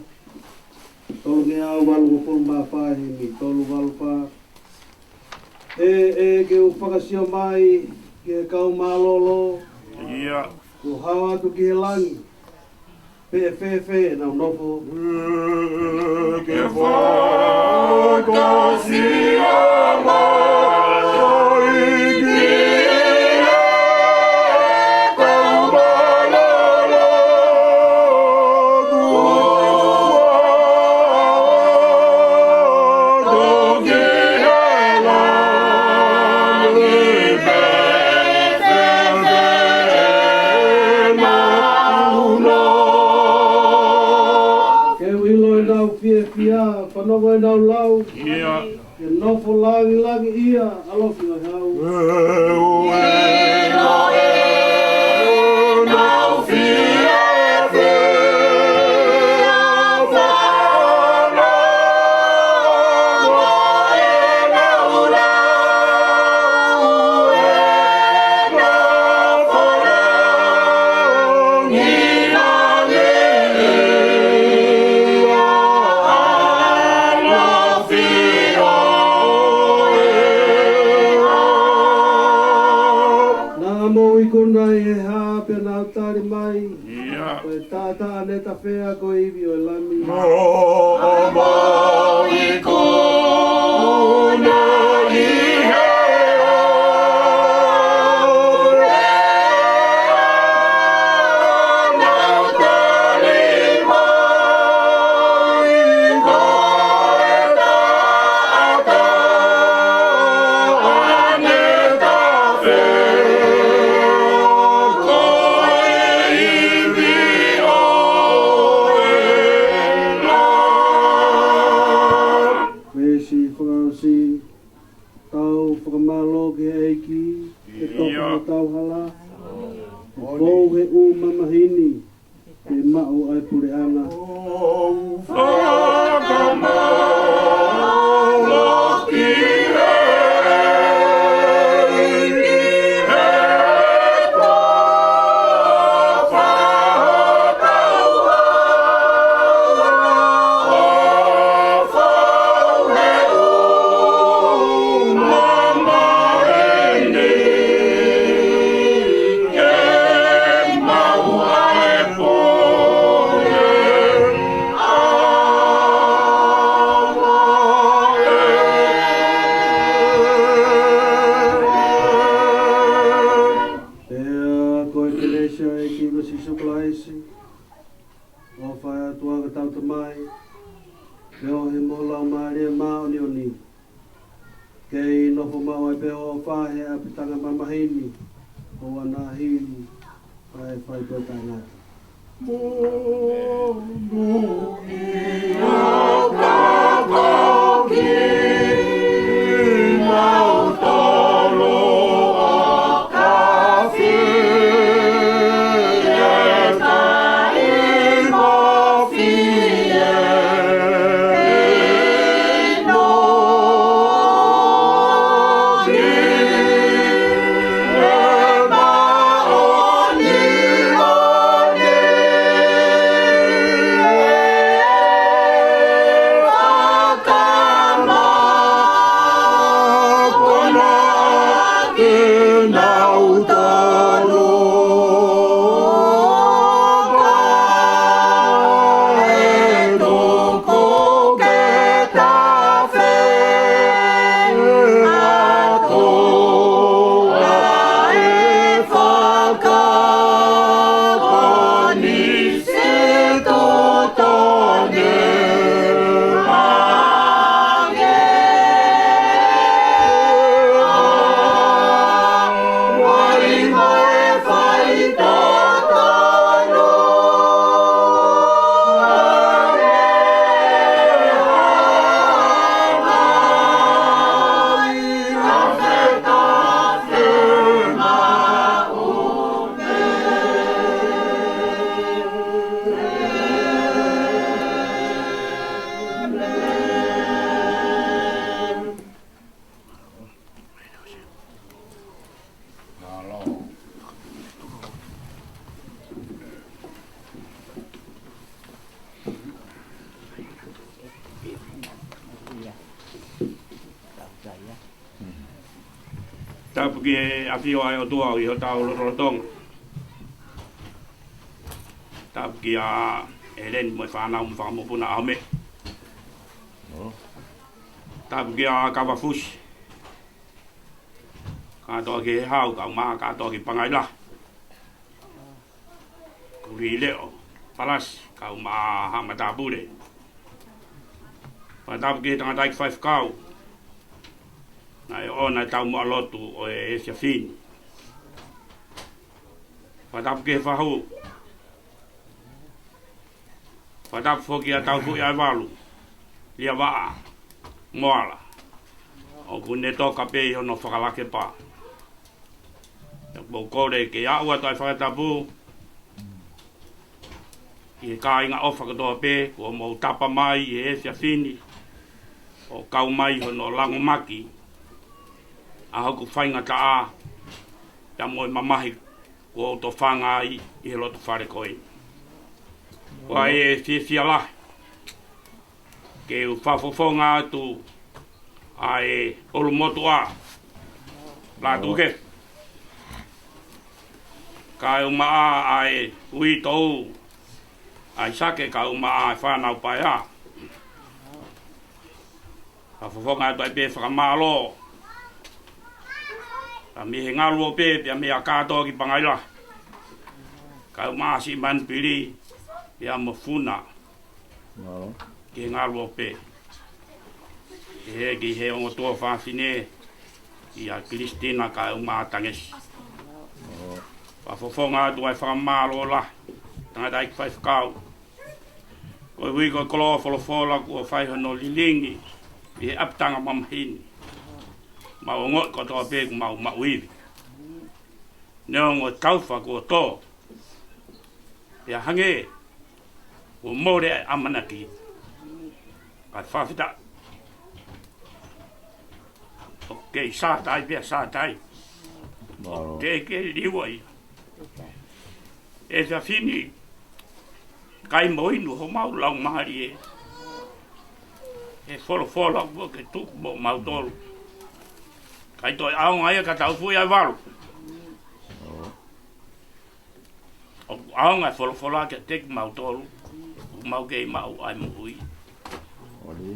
tolungeau valungofulu mā fā, himi tolu valu fā. ʻE, ʻe, ke u fakasio mai ki he kau mālōlō. ʻIo. Kuo hao atu ki he langi, pe ʻe fēfē ʻenau nofo. Ke fakasio mai ki he kau mālōlō. Ke u ʻilo ʻenau fiefia, fanongo ʻenau lau. ʻIo. Ke nofo langilangiʻia ʻa Lofi ʻo e Hau. Naʻa mou ikuna ʻi he hā pea nau tali mai. ʻIo. Ko e taʻataʻa ne tafea ko e ivi ʻo e Lami. Naʻa mou ikuna ʻi he hā. Veesi fakaʻosi. Tau fakamālō ki he ʻEiki, ʻe toka ʻetau hala, ʻe fou he ʻū mamahi ni, ke maʻu ʻa e puleʻanga. Pea ko e kelesi ʻa e ʻEiki ko Sīsū Kalaisi, ʻofa ʻa e ʻOtua ko hotau Tamai, feohi mo e Laumālie Māʻoniʻoni, kei nofo maʻu ai pē ʻo ʻofa he ʻapitanga mamahi ni, ʻo ʻana hili ʻa e fai ko e taʻengata. Tapu ki he ʻafio ʻa e ʻOtua ʻi hotau lotolotonga. Tapu kia ʻEleni mo e fānau mo e fanga mokopuna ʻaho meʻa. Tapu kia Kavafusi, kātoa ki he hau, kau mā kātoa ki Pangai Lahi. Kulileʻo Palasi, kau mā Haʻa Matāpule. Fakatapu ki he tangataʻeiki faifekau naʻe ʻoʻona e taumuʻa lotu ʻo e efiafi ni. Fakatapu ki he fahu. Fakatapu foki ʻa Taufuʻi ʻa e Valu, Liavaʻa, Moala, ʻoku ne toka pē ʻi hono fakalakepa. Pea ʻoku ou kole ke aʻu atu ʻa e fakatapu ki he kāinga ʻofa kotoa pē kuo mou tapa mai ʻi he efiafi ni ʻo kau mai hono langomaki ʻa hoku faingataʻa pea mo e mamahi kuo u tofanga ai ʻi he loto fale ko eni. Ko ia ʻe fiefia lahi ke u fakafofonga atu ʻa e ʻulumotuʻa Lātūkefu, kae ʻumaʻā ʻa e uitou ʻAisake, kae ʻumaʻā e fānau paea. Fakafofonga atu ai pē fakamālō pea mei he ngalu ʻo pē, pea mei he kātoa ki Pangai Lahi, kae ʻumaʻā siʻi Manupili pea mo Funa. Mālō. Ki he ngalu ʻo pē. Ki he, ki he ongo tuofāfine, ʻia Kilisitina kae ʻumaʻā Tangesi. Mālō. Fakafofonga atu ai fakamālō lahi, tangataʻeiki faifekau. Koeʻuhi ko e koloa folofola kuo fai hono lilingi ʻi he ʻapitanga mamahi ni, mau ongoʻi kotoa pē ʻoku mau maʻu ivi. Neongo e taufa kuo tō, pea hangē kuo mole ʻa e ʻamanaki, kae fakafetaʻi. ʻOku kei sātai pea sātai. Mālō. Ke, ke liua ia. Efiafi ni, kai mo inu homau laumālie ʻi he folofola kuo ke tuku mo mautolu. Kai toe ʻaonga ia kia Taufuʻi ʻa e Valu. ʻOku ʻaonga e folofola kiate kimautolu ʻoku mau kei maʻu ai moʻui.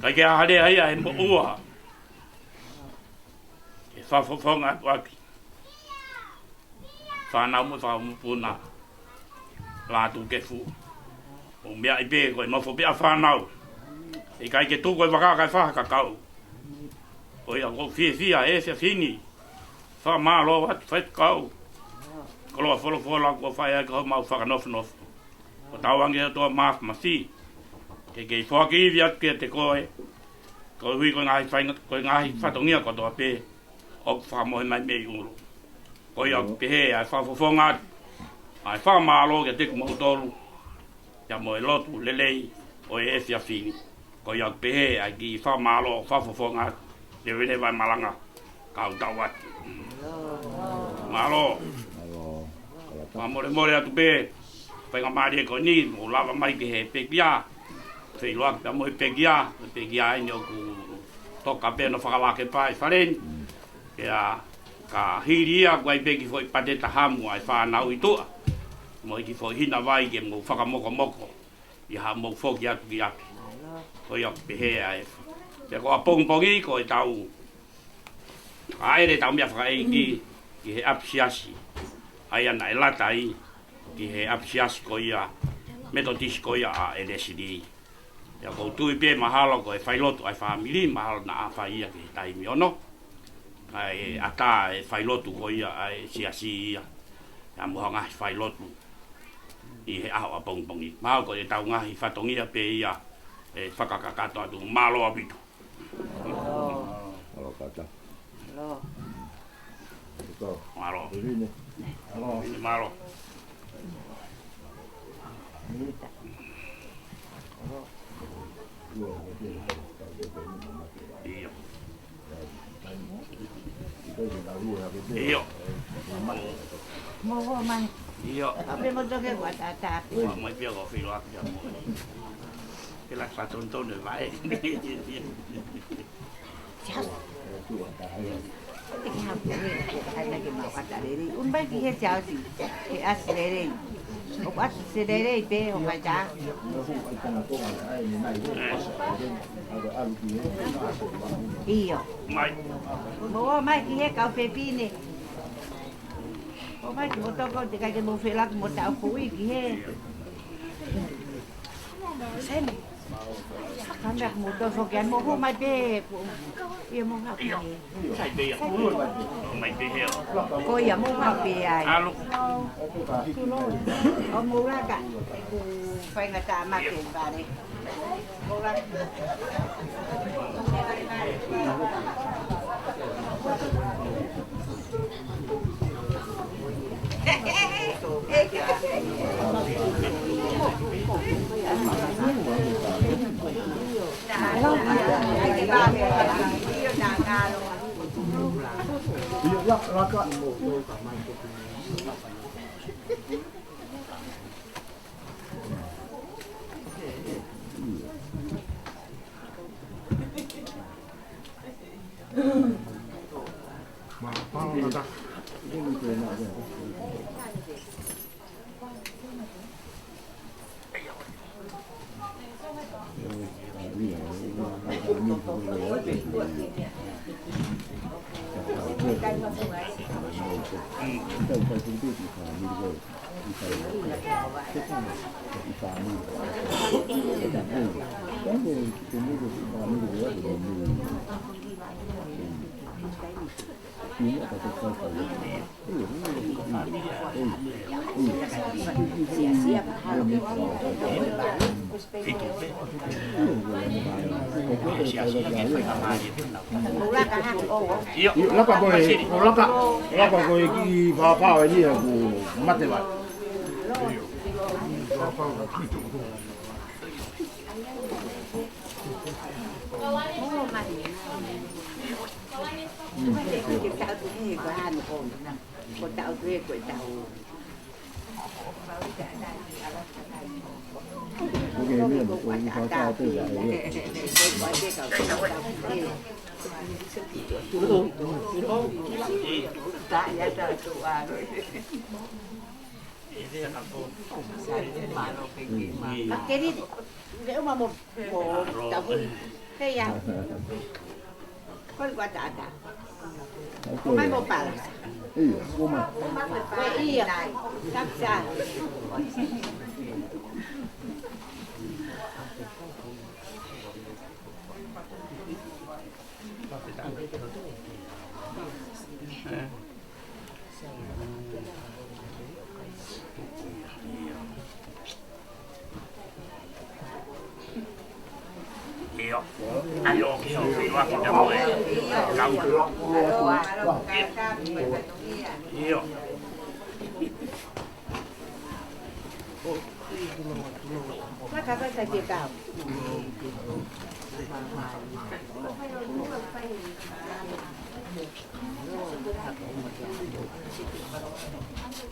Kai ke ʻaha lea ia he moʻua. Ke fakafofonga atu ʻaki fānau mo e fanga mokopuna Lātūkefu. ʻO meaʻi pē ko e nofo pē ʻa fānau. ʻIkai ke tuku e vaka kae fai ha kakau. Ko ia ʻoku ou fiefia he efiafi ni. Fakamālō atu faifekau. Koloa folofola kuo fai ai ko homau fakanofonofo. Ko tauange ʻOtua Māfimafi, ke kei foaki ivi atu kiate koe. Koeʻuhi ko e ngaahi fainga-, ko e ngaahi fatongia kotoa pē ʻoku fakamohe mai mei ʻulu. Ko ia ʻoku pehē ʻa e fakafofonga atu ʻa e fakamālō kiate kimoutolu, pea mo e lotu lelei ʻo e efiafi ni. Ko ia ʻoku pehē ʻa e kiʻi fakamālō fakafofonga atu, leveleva e malanga, kau tau atu. Mālō. Mālō. Fakamolemole atu pē, faingamālie ko eni, mou lava mai ki he pekia. Feʻiloaki pea mo e pekia, pekia eni ʻoku toka pē hono fakalakepa ʻi fale ni. Pea ka hili ia, ʻoku ʻi ai pē kiʻi foʻi pateta hamu ʻa e fānau ʻi tuʻa, mo e kiʻi foʻi hina vai ke mou fakamokomoko ʻi haʻamou foki atu ki ʻapi. Ko ia ʻoku pehē ai. Pea ko ʻapongipongi ko ʻetau ʻaʻele ʻetau meʻa fakaʻeiki ki he ʻapisiasi, ʻa ia naʻe lata ai ki he ʻapisiasi ko ia Metotisi ko ia ʻa ʻElesili. Pea ʻoku ou tui pē mahalo ko e failotu ʻa e fāmili, mahalo naʻa fai ia ki he taimi ono. Kae ʻatā e failotu ko ia ʻa e siasi ia, pea mo ha ngaahi failotu ʻi he ʻaho ʻapongipongi. Mahalo ko ʻetau ngaahi fatongia pē ia ʻe fakakakato atu. Mālō ʻaupito. Mālō Pata. Mālō. Mālō. Mālō. Mālō. ʻIo. ʻIo. Mo ho mai. ʻIo. Ape mo toke kua tata ape. Ua mai pia ko filo ape mo. Ke la fatonton e vai. Yes. Te ke hapu he, ʻai naʻa ke mau ʻata lelei. ʻUnu mai ki he te ʻasi, he ʻasi lelei. ʻOku ʻasi lelei pē ʻo mai tā. ʻIo. Mou ō mai ki he kau fefine. ʻO mai ki mo toko te kai ke mou felaki mo taʻu kui ki he. Seni. Kamea mo toko ke mo ho mai pē. ʻIo mo ha. ʻIo. Sai pē ia. Mai pē heo. Ko ia mo ha pē ai. Alo. ʻO mo laka. Faingataʻa mai ke vale. ʻIo, laka ko e, ko laka, laka ko e kiʻi fāfā eni ʻoku mate vai. Ka keri, le uma mo, mo, tahui. Pea ia. Ko le kuata ata. Ko mai mo pala. ʻIo, ko mai. Ko ia. Kapsa. ʻIo. ʻAi ʻo ke ʻo ke ʻo ke te moe. Kau. ʻIo. Ka ka ka ka ke kau.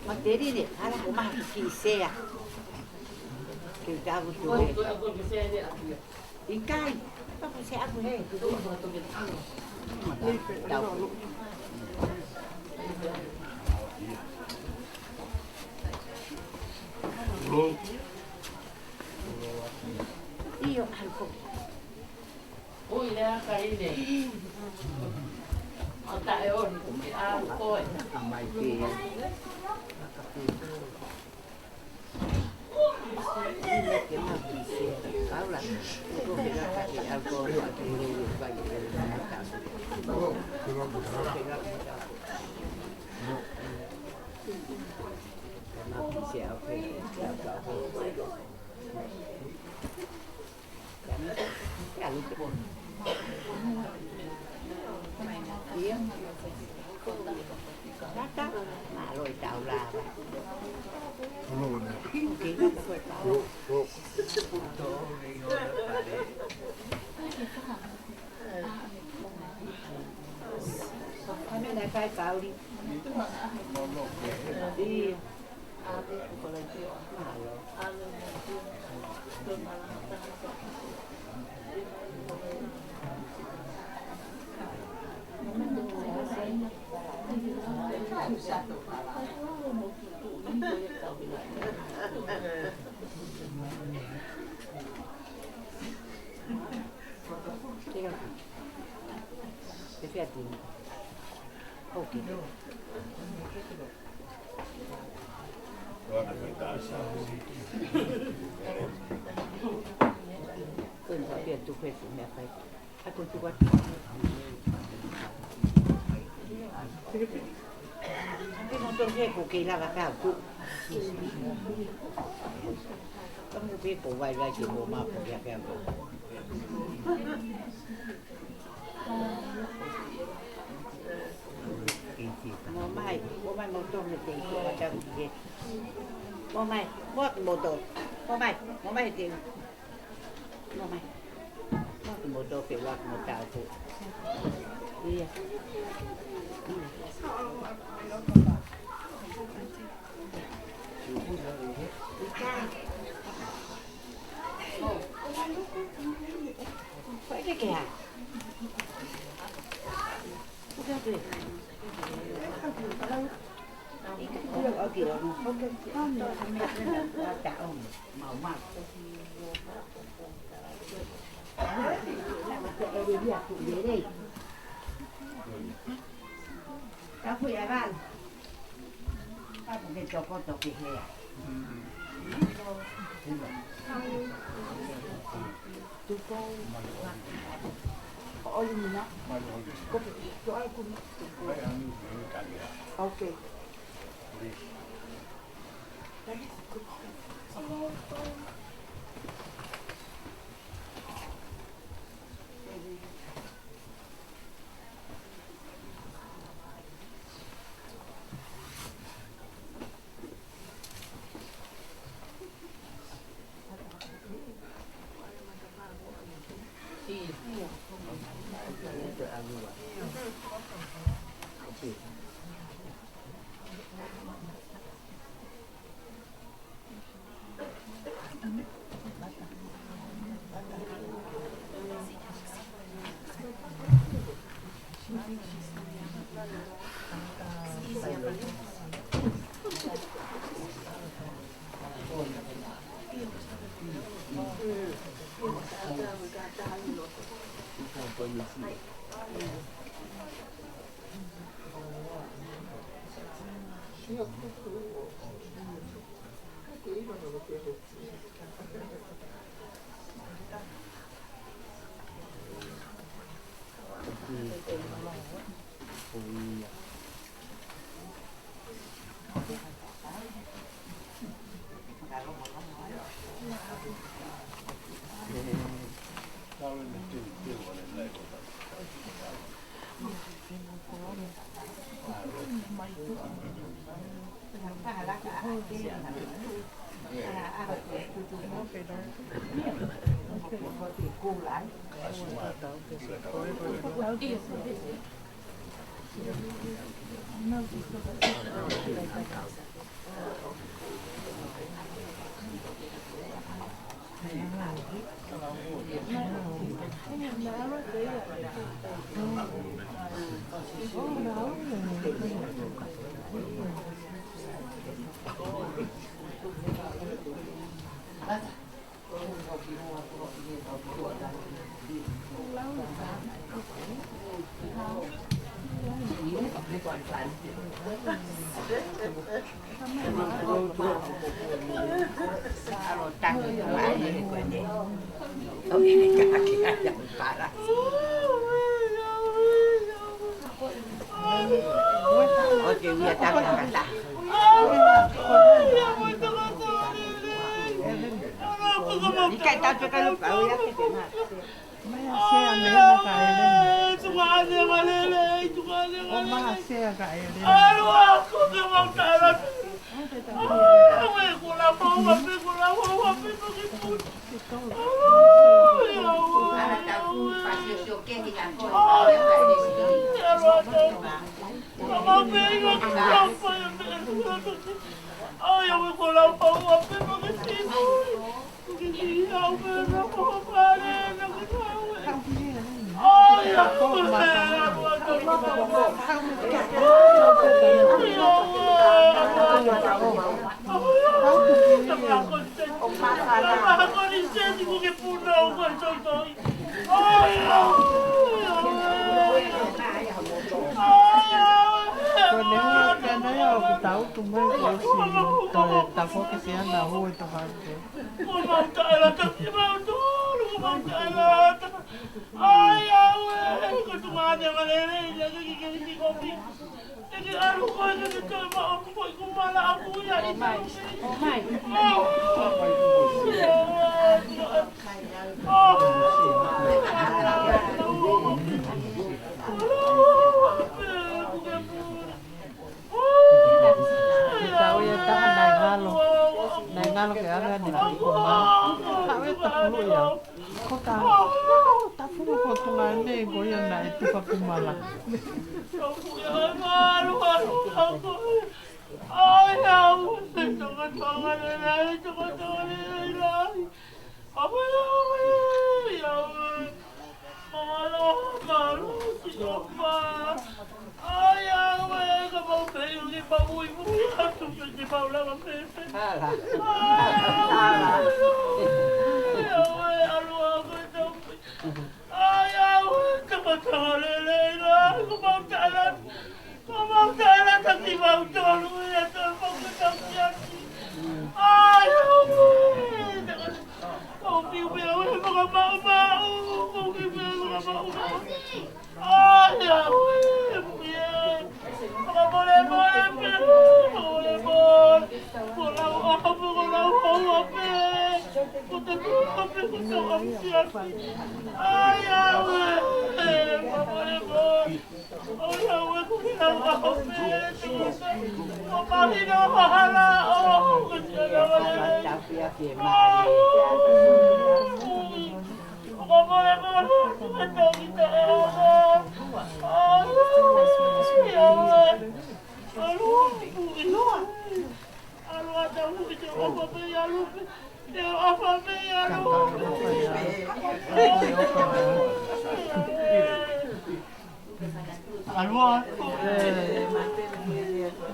Ma te riri, ala ko maha ki sea. Ke tavu tu e. ʻIkai, papa se aku he. Tau. ʻIo, ʻalu ko. Ui, lea ka ine. ʻO taʻe ʻoni, ʻalu ko e. Mālō e tau lava. Kamena kai kauri. ʻIo. Te fea tini. Okay. Ko e pea tuku e fuʻu meʻakai. Ako tu wat. Tapi motor ke ko ke lava kau tu. Kamu pe ko vai vai ke mo ma ko ya ke ako. Mo mai, mo mai motor ne te ko ata ke. Mo mai, mo motor. Mo mai, mo mai te. Mo mai. Mo ke mo tō ke ua mo tau ko. Ia. Ia. Ika. Ko e ke hā? Ko e ke hā? Ika. Ika. Mau mau. Tapu ia val. Tapu ke toko toki hea. Tupo. Oli mina. Ko, ko ai kumi. Okay. Māhanga ko eni seti kuo ke puna ʻo kai toitoi. ʻAi, ʻai, ʻai. Ko e neongo pē ʻa e ʻoku tau tu mai ko si toe tafoki siana hu e tohake. Ko mau taʻelata ki mau tolu, ko mau taʻelata. ʻAi, ʻai, ko e tuʻunga ne malele, ia ke ke ke kopi. Te ke ʻalu koe ke ke toe maʻu ko e kumala ʻaku ia ʻi te. ʻOmai. Kita uya taha nae ngalo. Nae ngalo ke anga ni kumala. Ka uya tapulu ia. Ko ka, ka tafunga ko tunga nei ko ia naʻe tufa kumala. ʻAi, ʻai, ʻai, ʻai, ʻai, ʻai. ʻAi, ʻai, ʻai, ʻai. Mālō, mālō, Sihova. ʻAi, ʻai, ʻai, ka mau pehē ʻoku mau muimui atu pē te mau lava pē. ʻAi, ʻai, ʻai, ʻalu ā koe tau pē. ʻAi, ʻai, ʻai, tama, tama, lelei, la, ko mau taʻelata. Ko mau taʻelata ki mau tolu, ia tolu mau ke tau ki aki. ʻAi, ʻai, ʻai, tama, Ko piu pē au he fakamaʻumaʻu, ko piu pē au he fakamaʻumaʻu. ʻAi, ʻai, ʻai, fakamolemole pē, fakamolemole. Ko lau ʻaho pē, ko lau houa pē. Ko te tuʻu pē, ko te ʻamu siasi. ʻAi, ʻai, ʻai, fakamolemole. ʻOi, ʻauē, ko ke lau ʻaho pē, ʻo mahino hala, ʻo, ko te lau ʻaho pē. ʻAi, ʻoi. ʻOku mole mole, ko ke tau ki te ʻaho. ʻAi, ʻauē. ʻAlu, ʻoi. ʻAlu ā tau ki te ʻofa pē, ʻalu pē. Te ʻofa pē, ʻalu. ʻAlu ā. ʻE,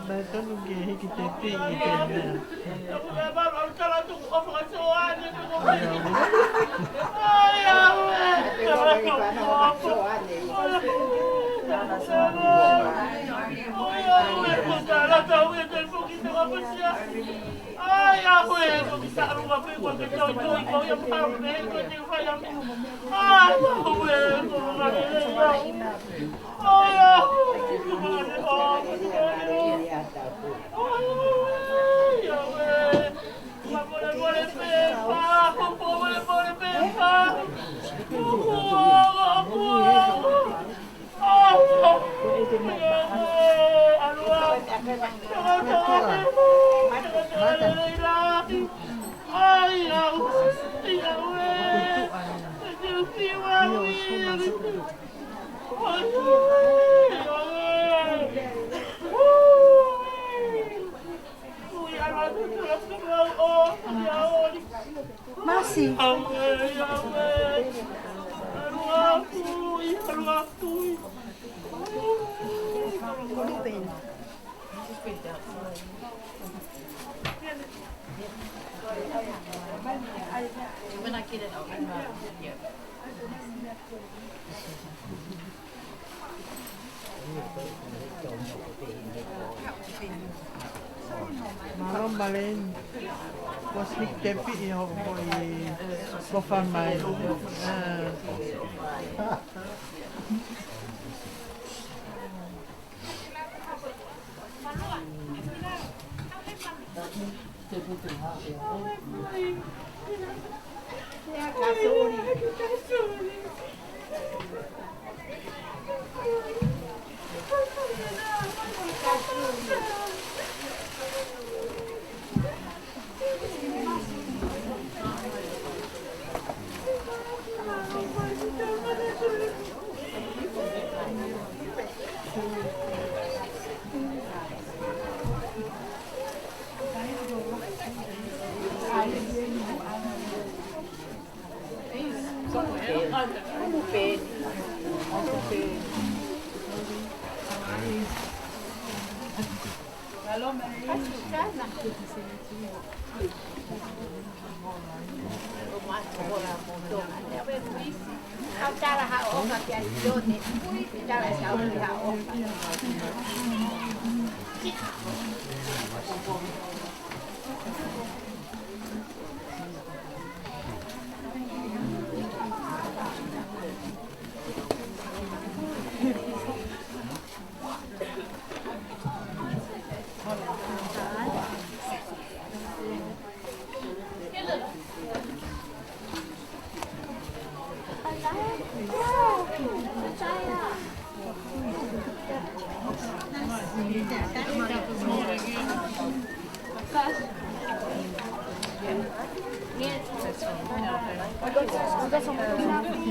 mai tonu ke hiki te piʻi ke mea. ʻAi, ʻauē, ko ki taʻalunga pē, ko ke tau tui, ko ia pau, ko te fai atu. ʻAi, ʻauē, ko ngale lei au. ʻAi, ʻauē, ko ngale au. ʻAi, ʻauē. Ka mole mole pē pā, ko mole mole pē pā. Masi. Ko Lupeni. Mālō Maleni. Kuo ʻosi hiki te piʻi hoʻo foʻi kofa mai. ʻE.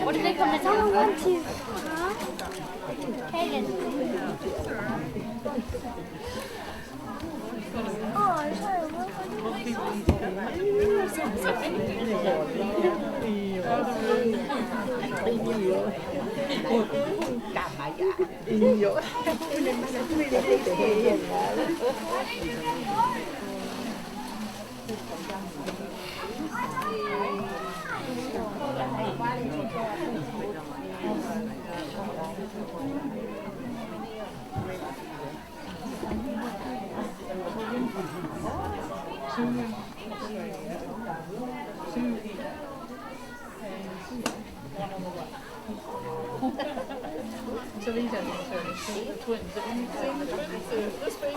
What did they come in? Someone went to, huh? Hagen. Oh, I'm sorry. What was it? So these are the twins. Have you seen the twins? This big?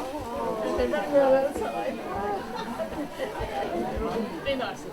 They run around outside. Be nice.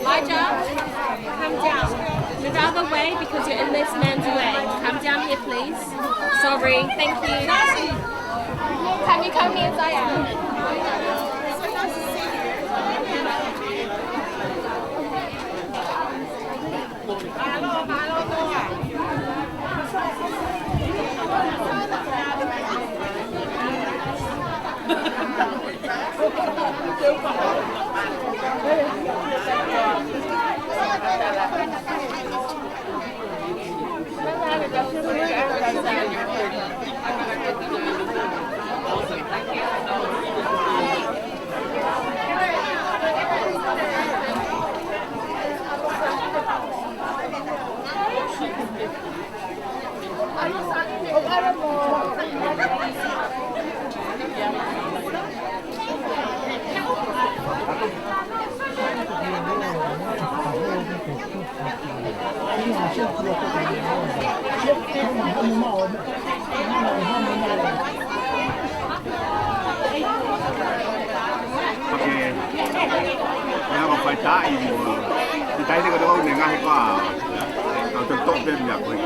Elijah, come down. Move out of the way because you're in this man's way. Come down here, please. Sorry. Thank you. Can you come here, Diane? Pea, pea ko e faʻahi taʻi mo, ʻi taʻi te kotoa ʻo ne ngaohi koā, kau te toʻo pē meʻa ko ē.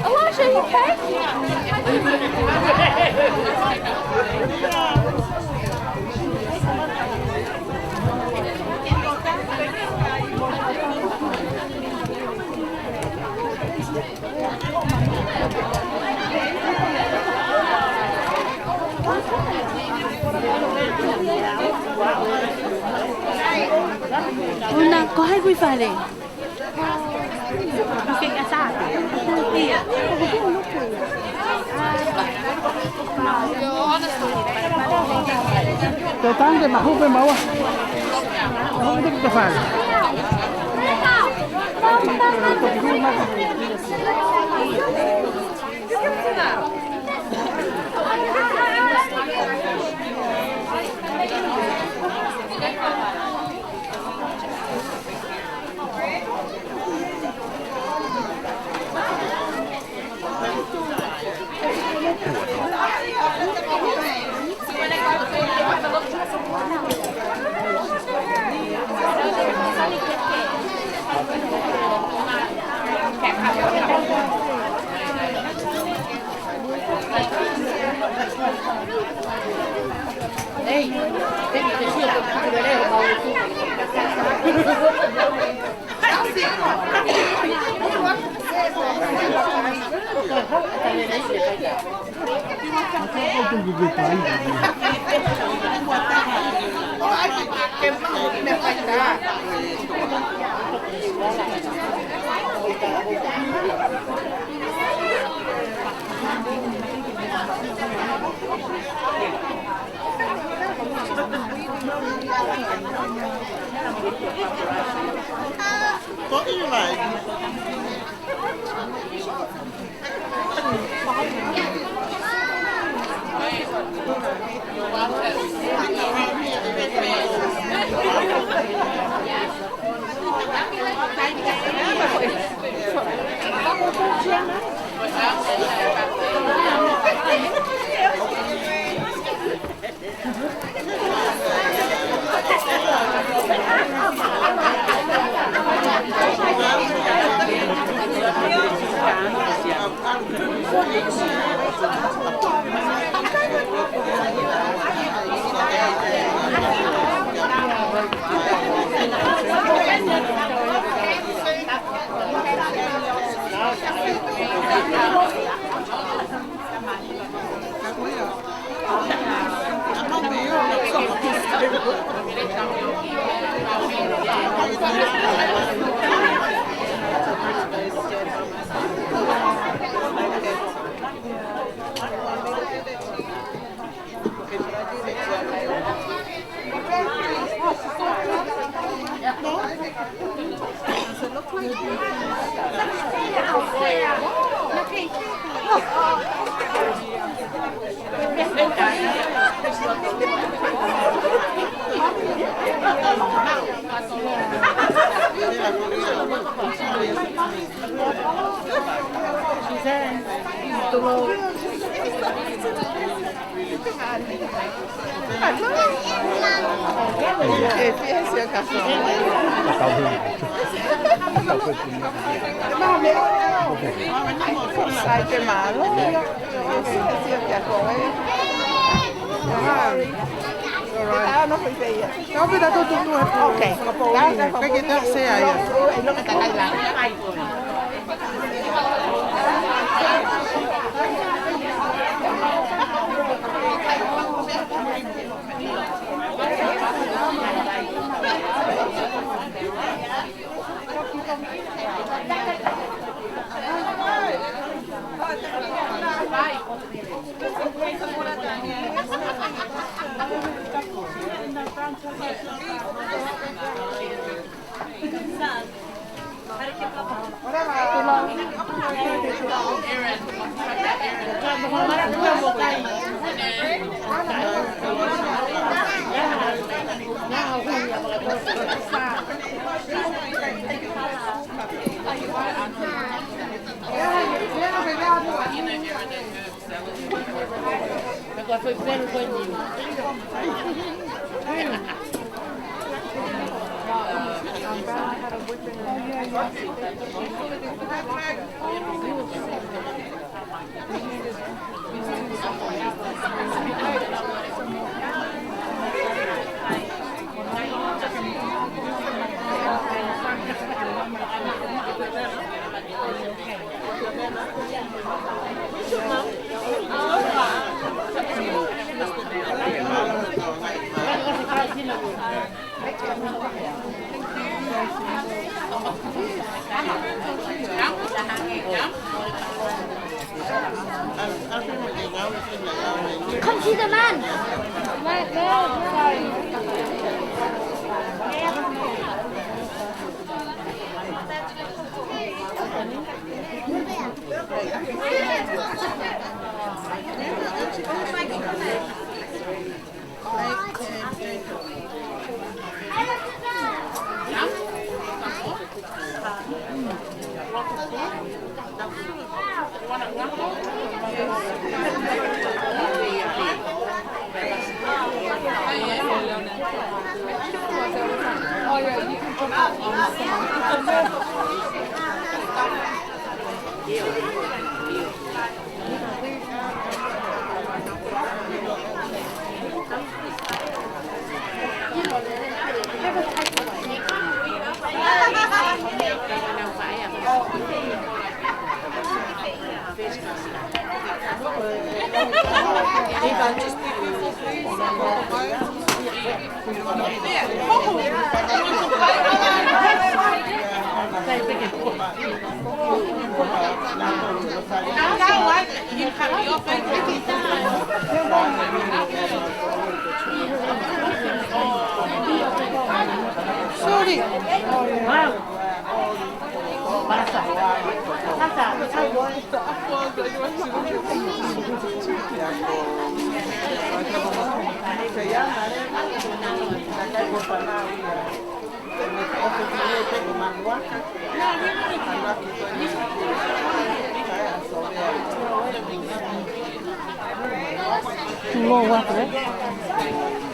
Elijah, you okay? ʻUna, ko hai ʻoku ʻi fale? Tō tante mahu pe maua. Mahu pe ke fale. What do you like? Ok. Peke ta sea ia. Come see the man. Sorry. Low water, eh?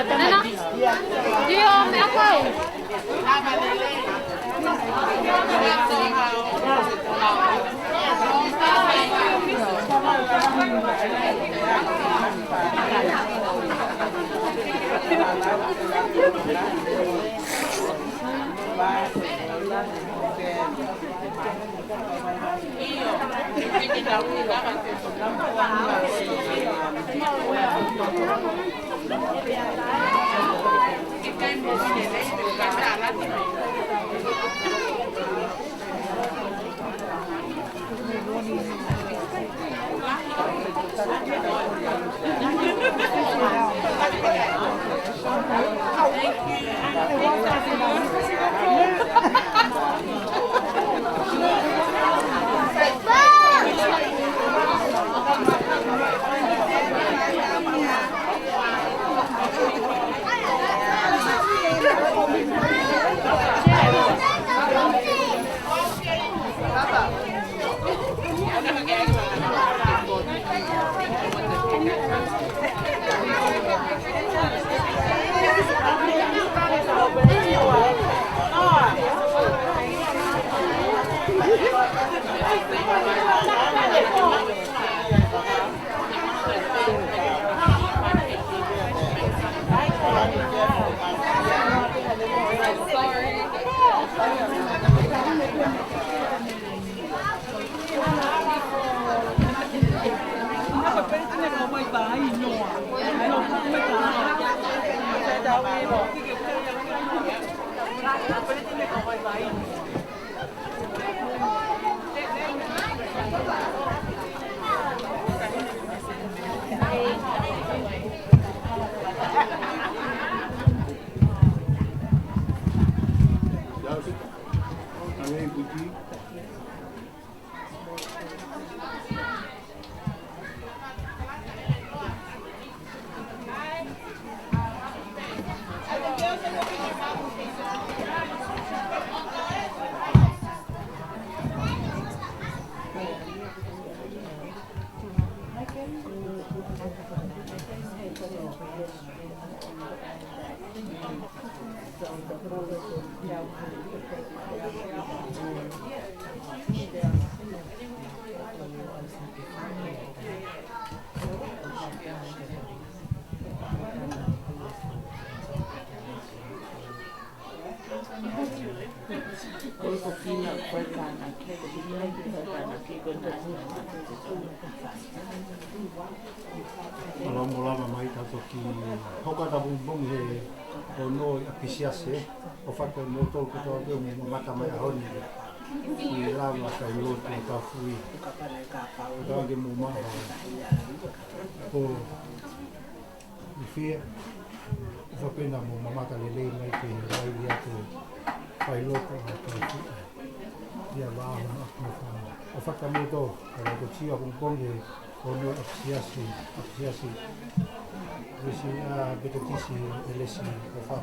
Nana. Dio, me akau. Mālō, mālō lava mai, tau toki hoko atu pongipongi he ono ʻi ʻApisiasi, ʻo fakahoko kimoutolu kotoa pē ʻoku mou mamata mai he ʻaho ni ki he lava failotu ʻo Taufuʻi. Tau ke mou maʻu ha pō ʻi fē, ʻofa pē naʻa mou mamata lelei mai ki he laivi atu failotu ʻo Taufuʻi. ʻIa, vā homa ʻapi mo fana. ʻOfa atu kimoutolu, ka lau ko tia pongipongi he ono ʻi ʻApisiasi, ʻApisiasi. Lesi, ʻa, Metotisi, ʻElesi, ʻofa.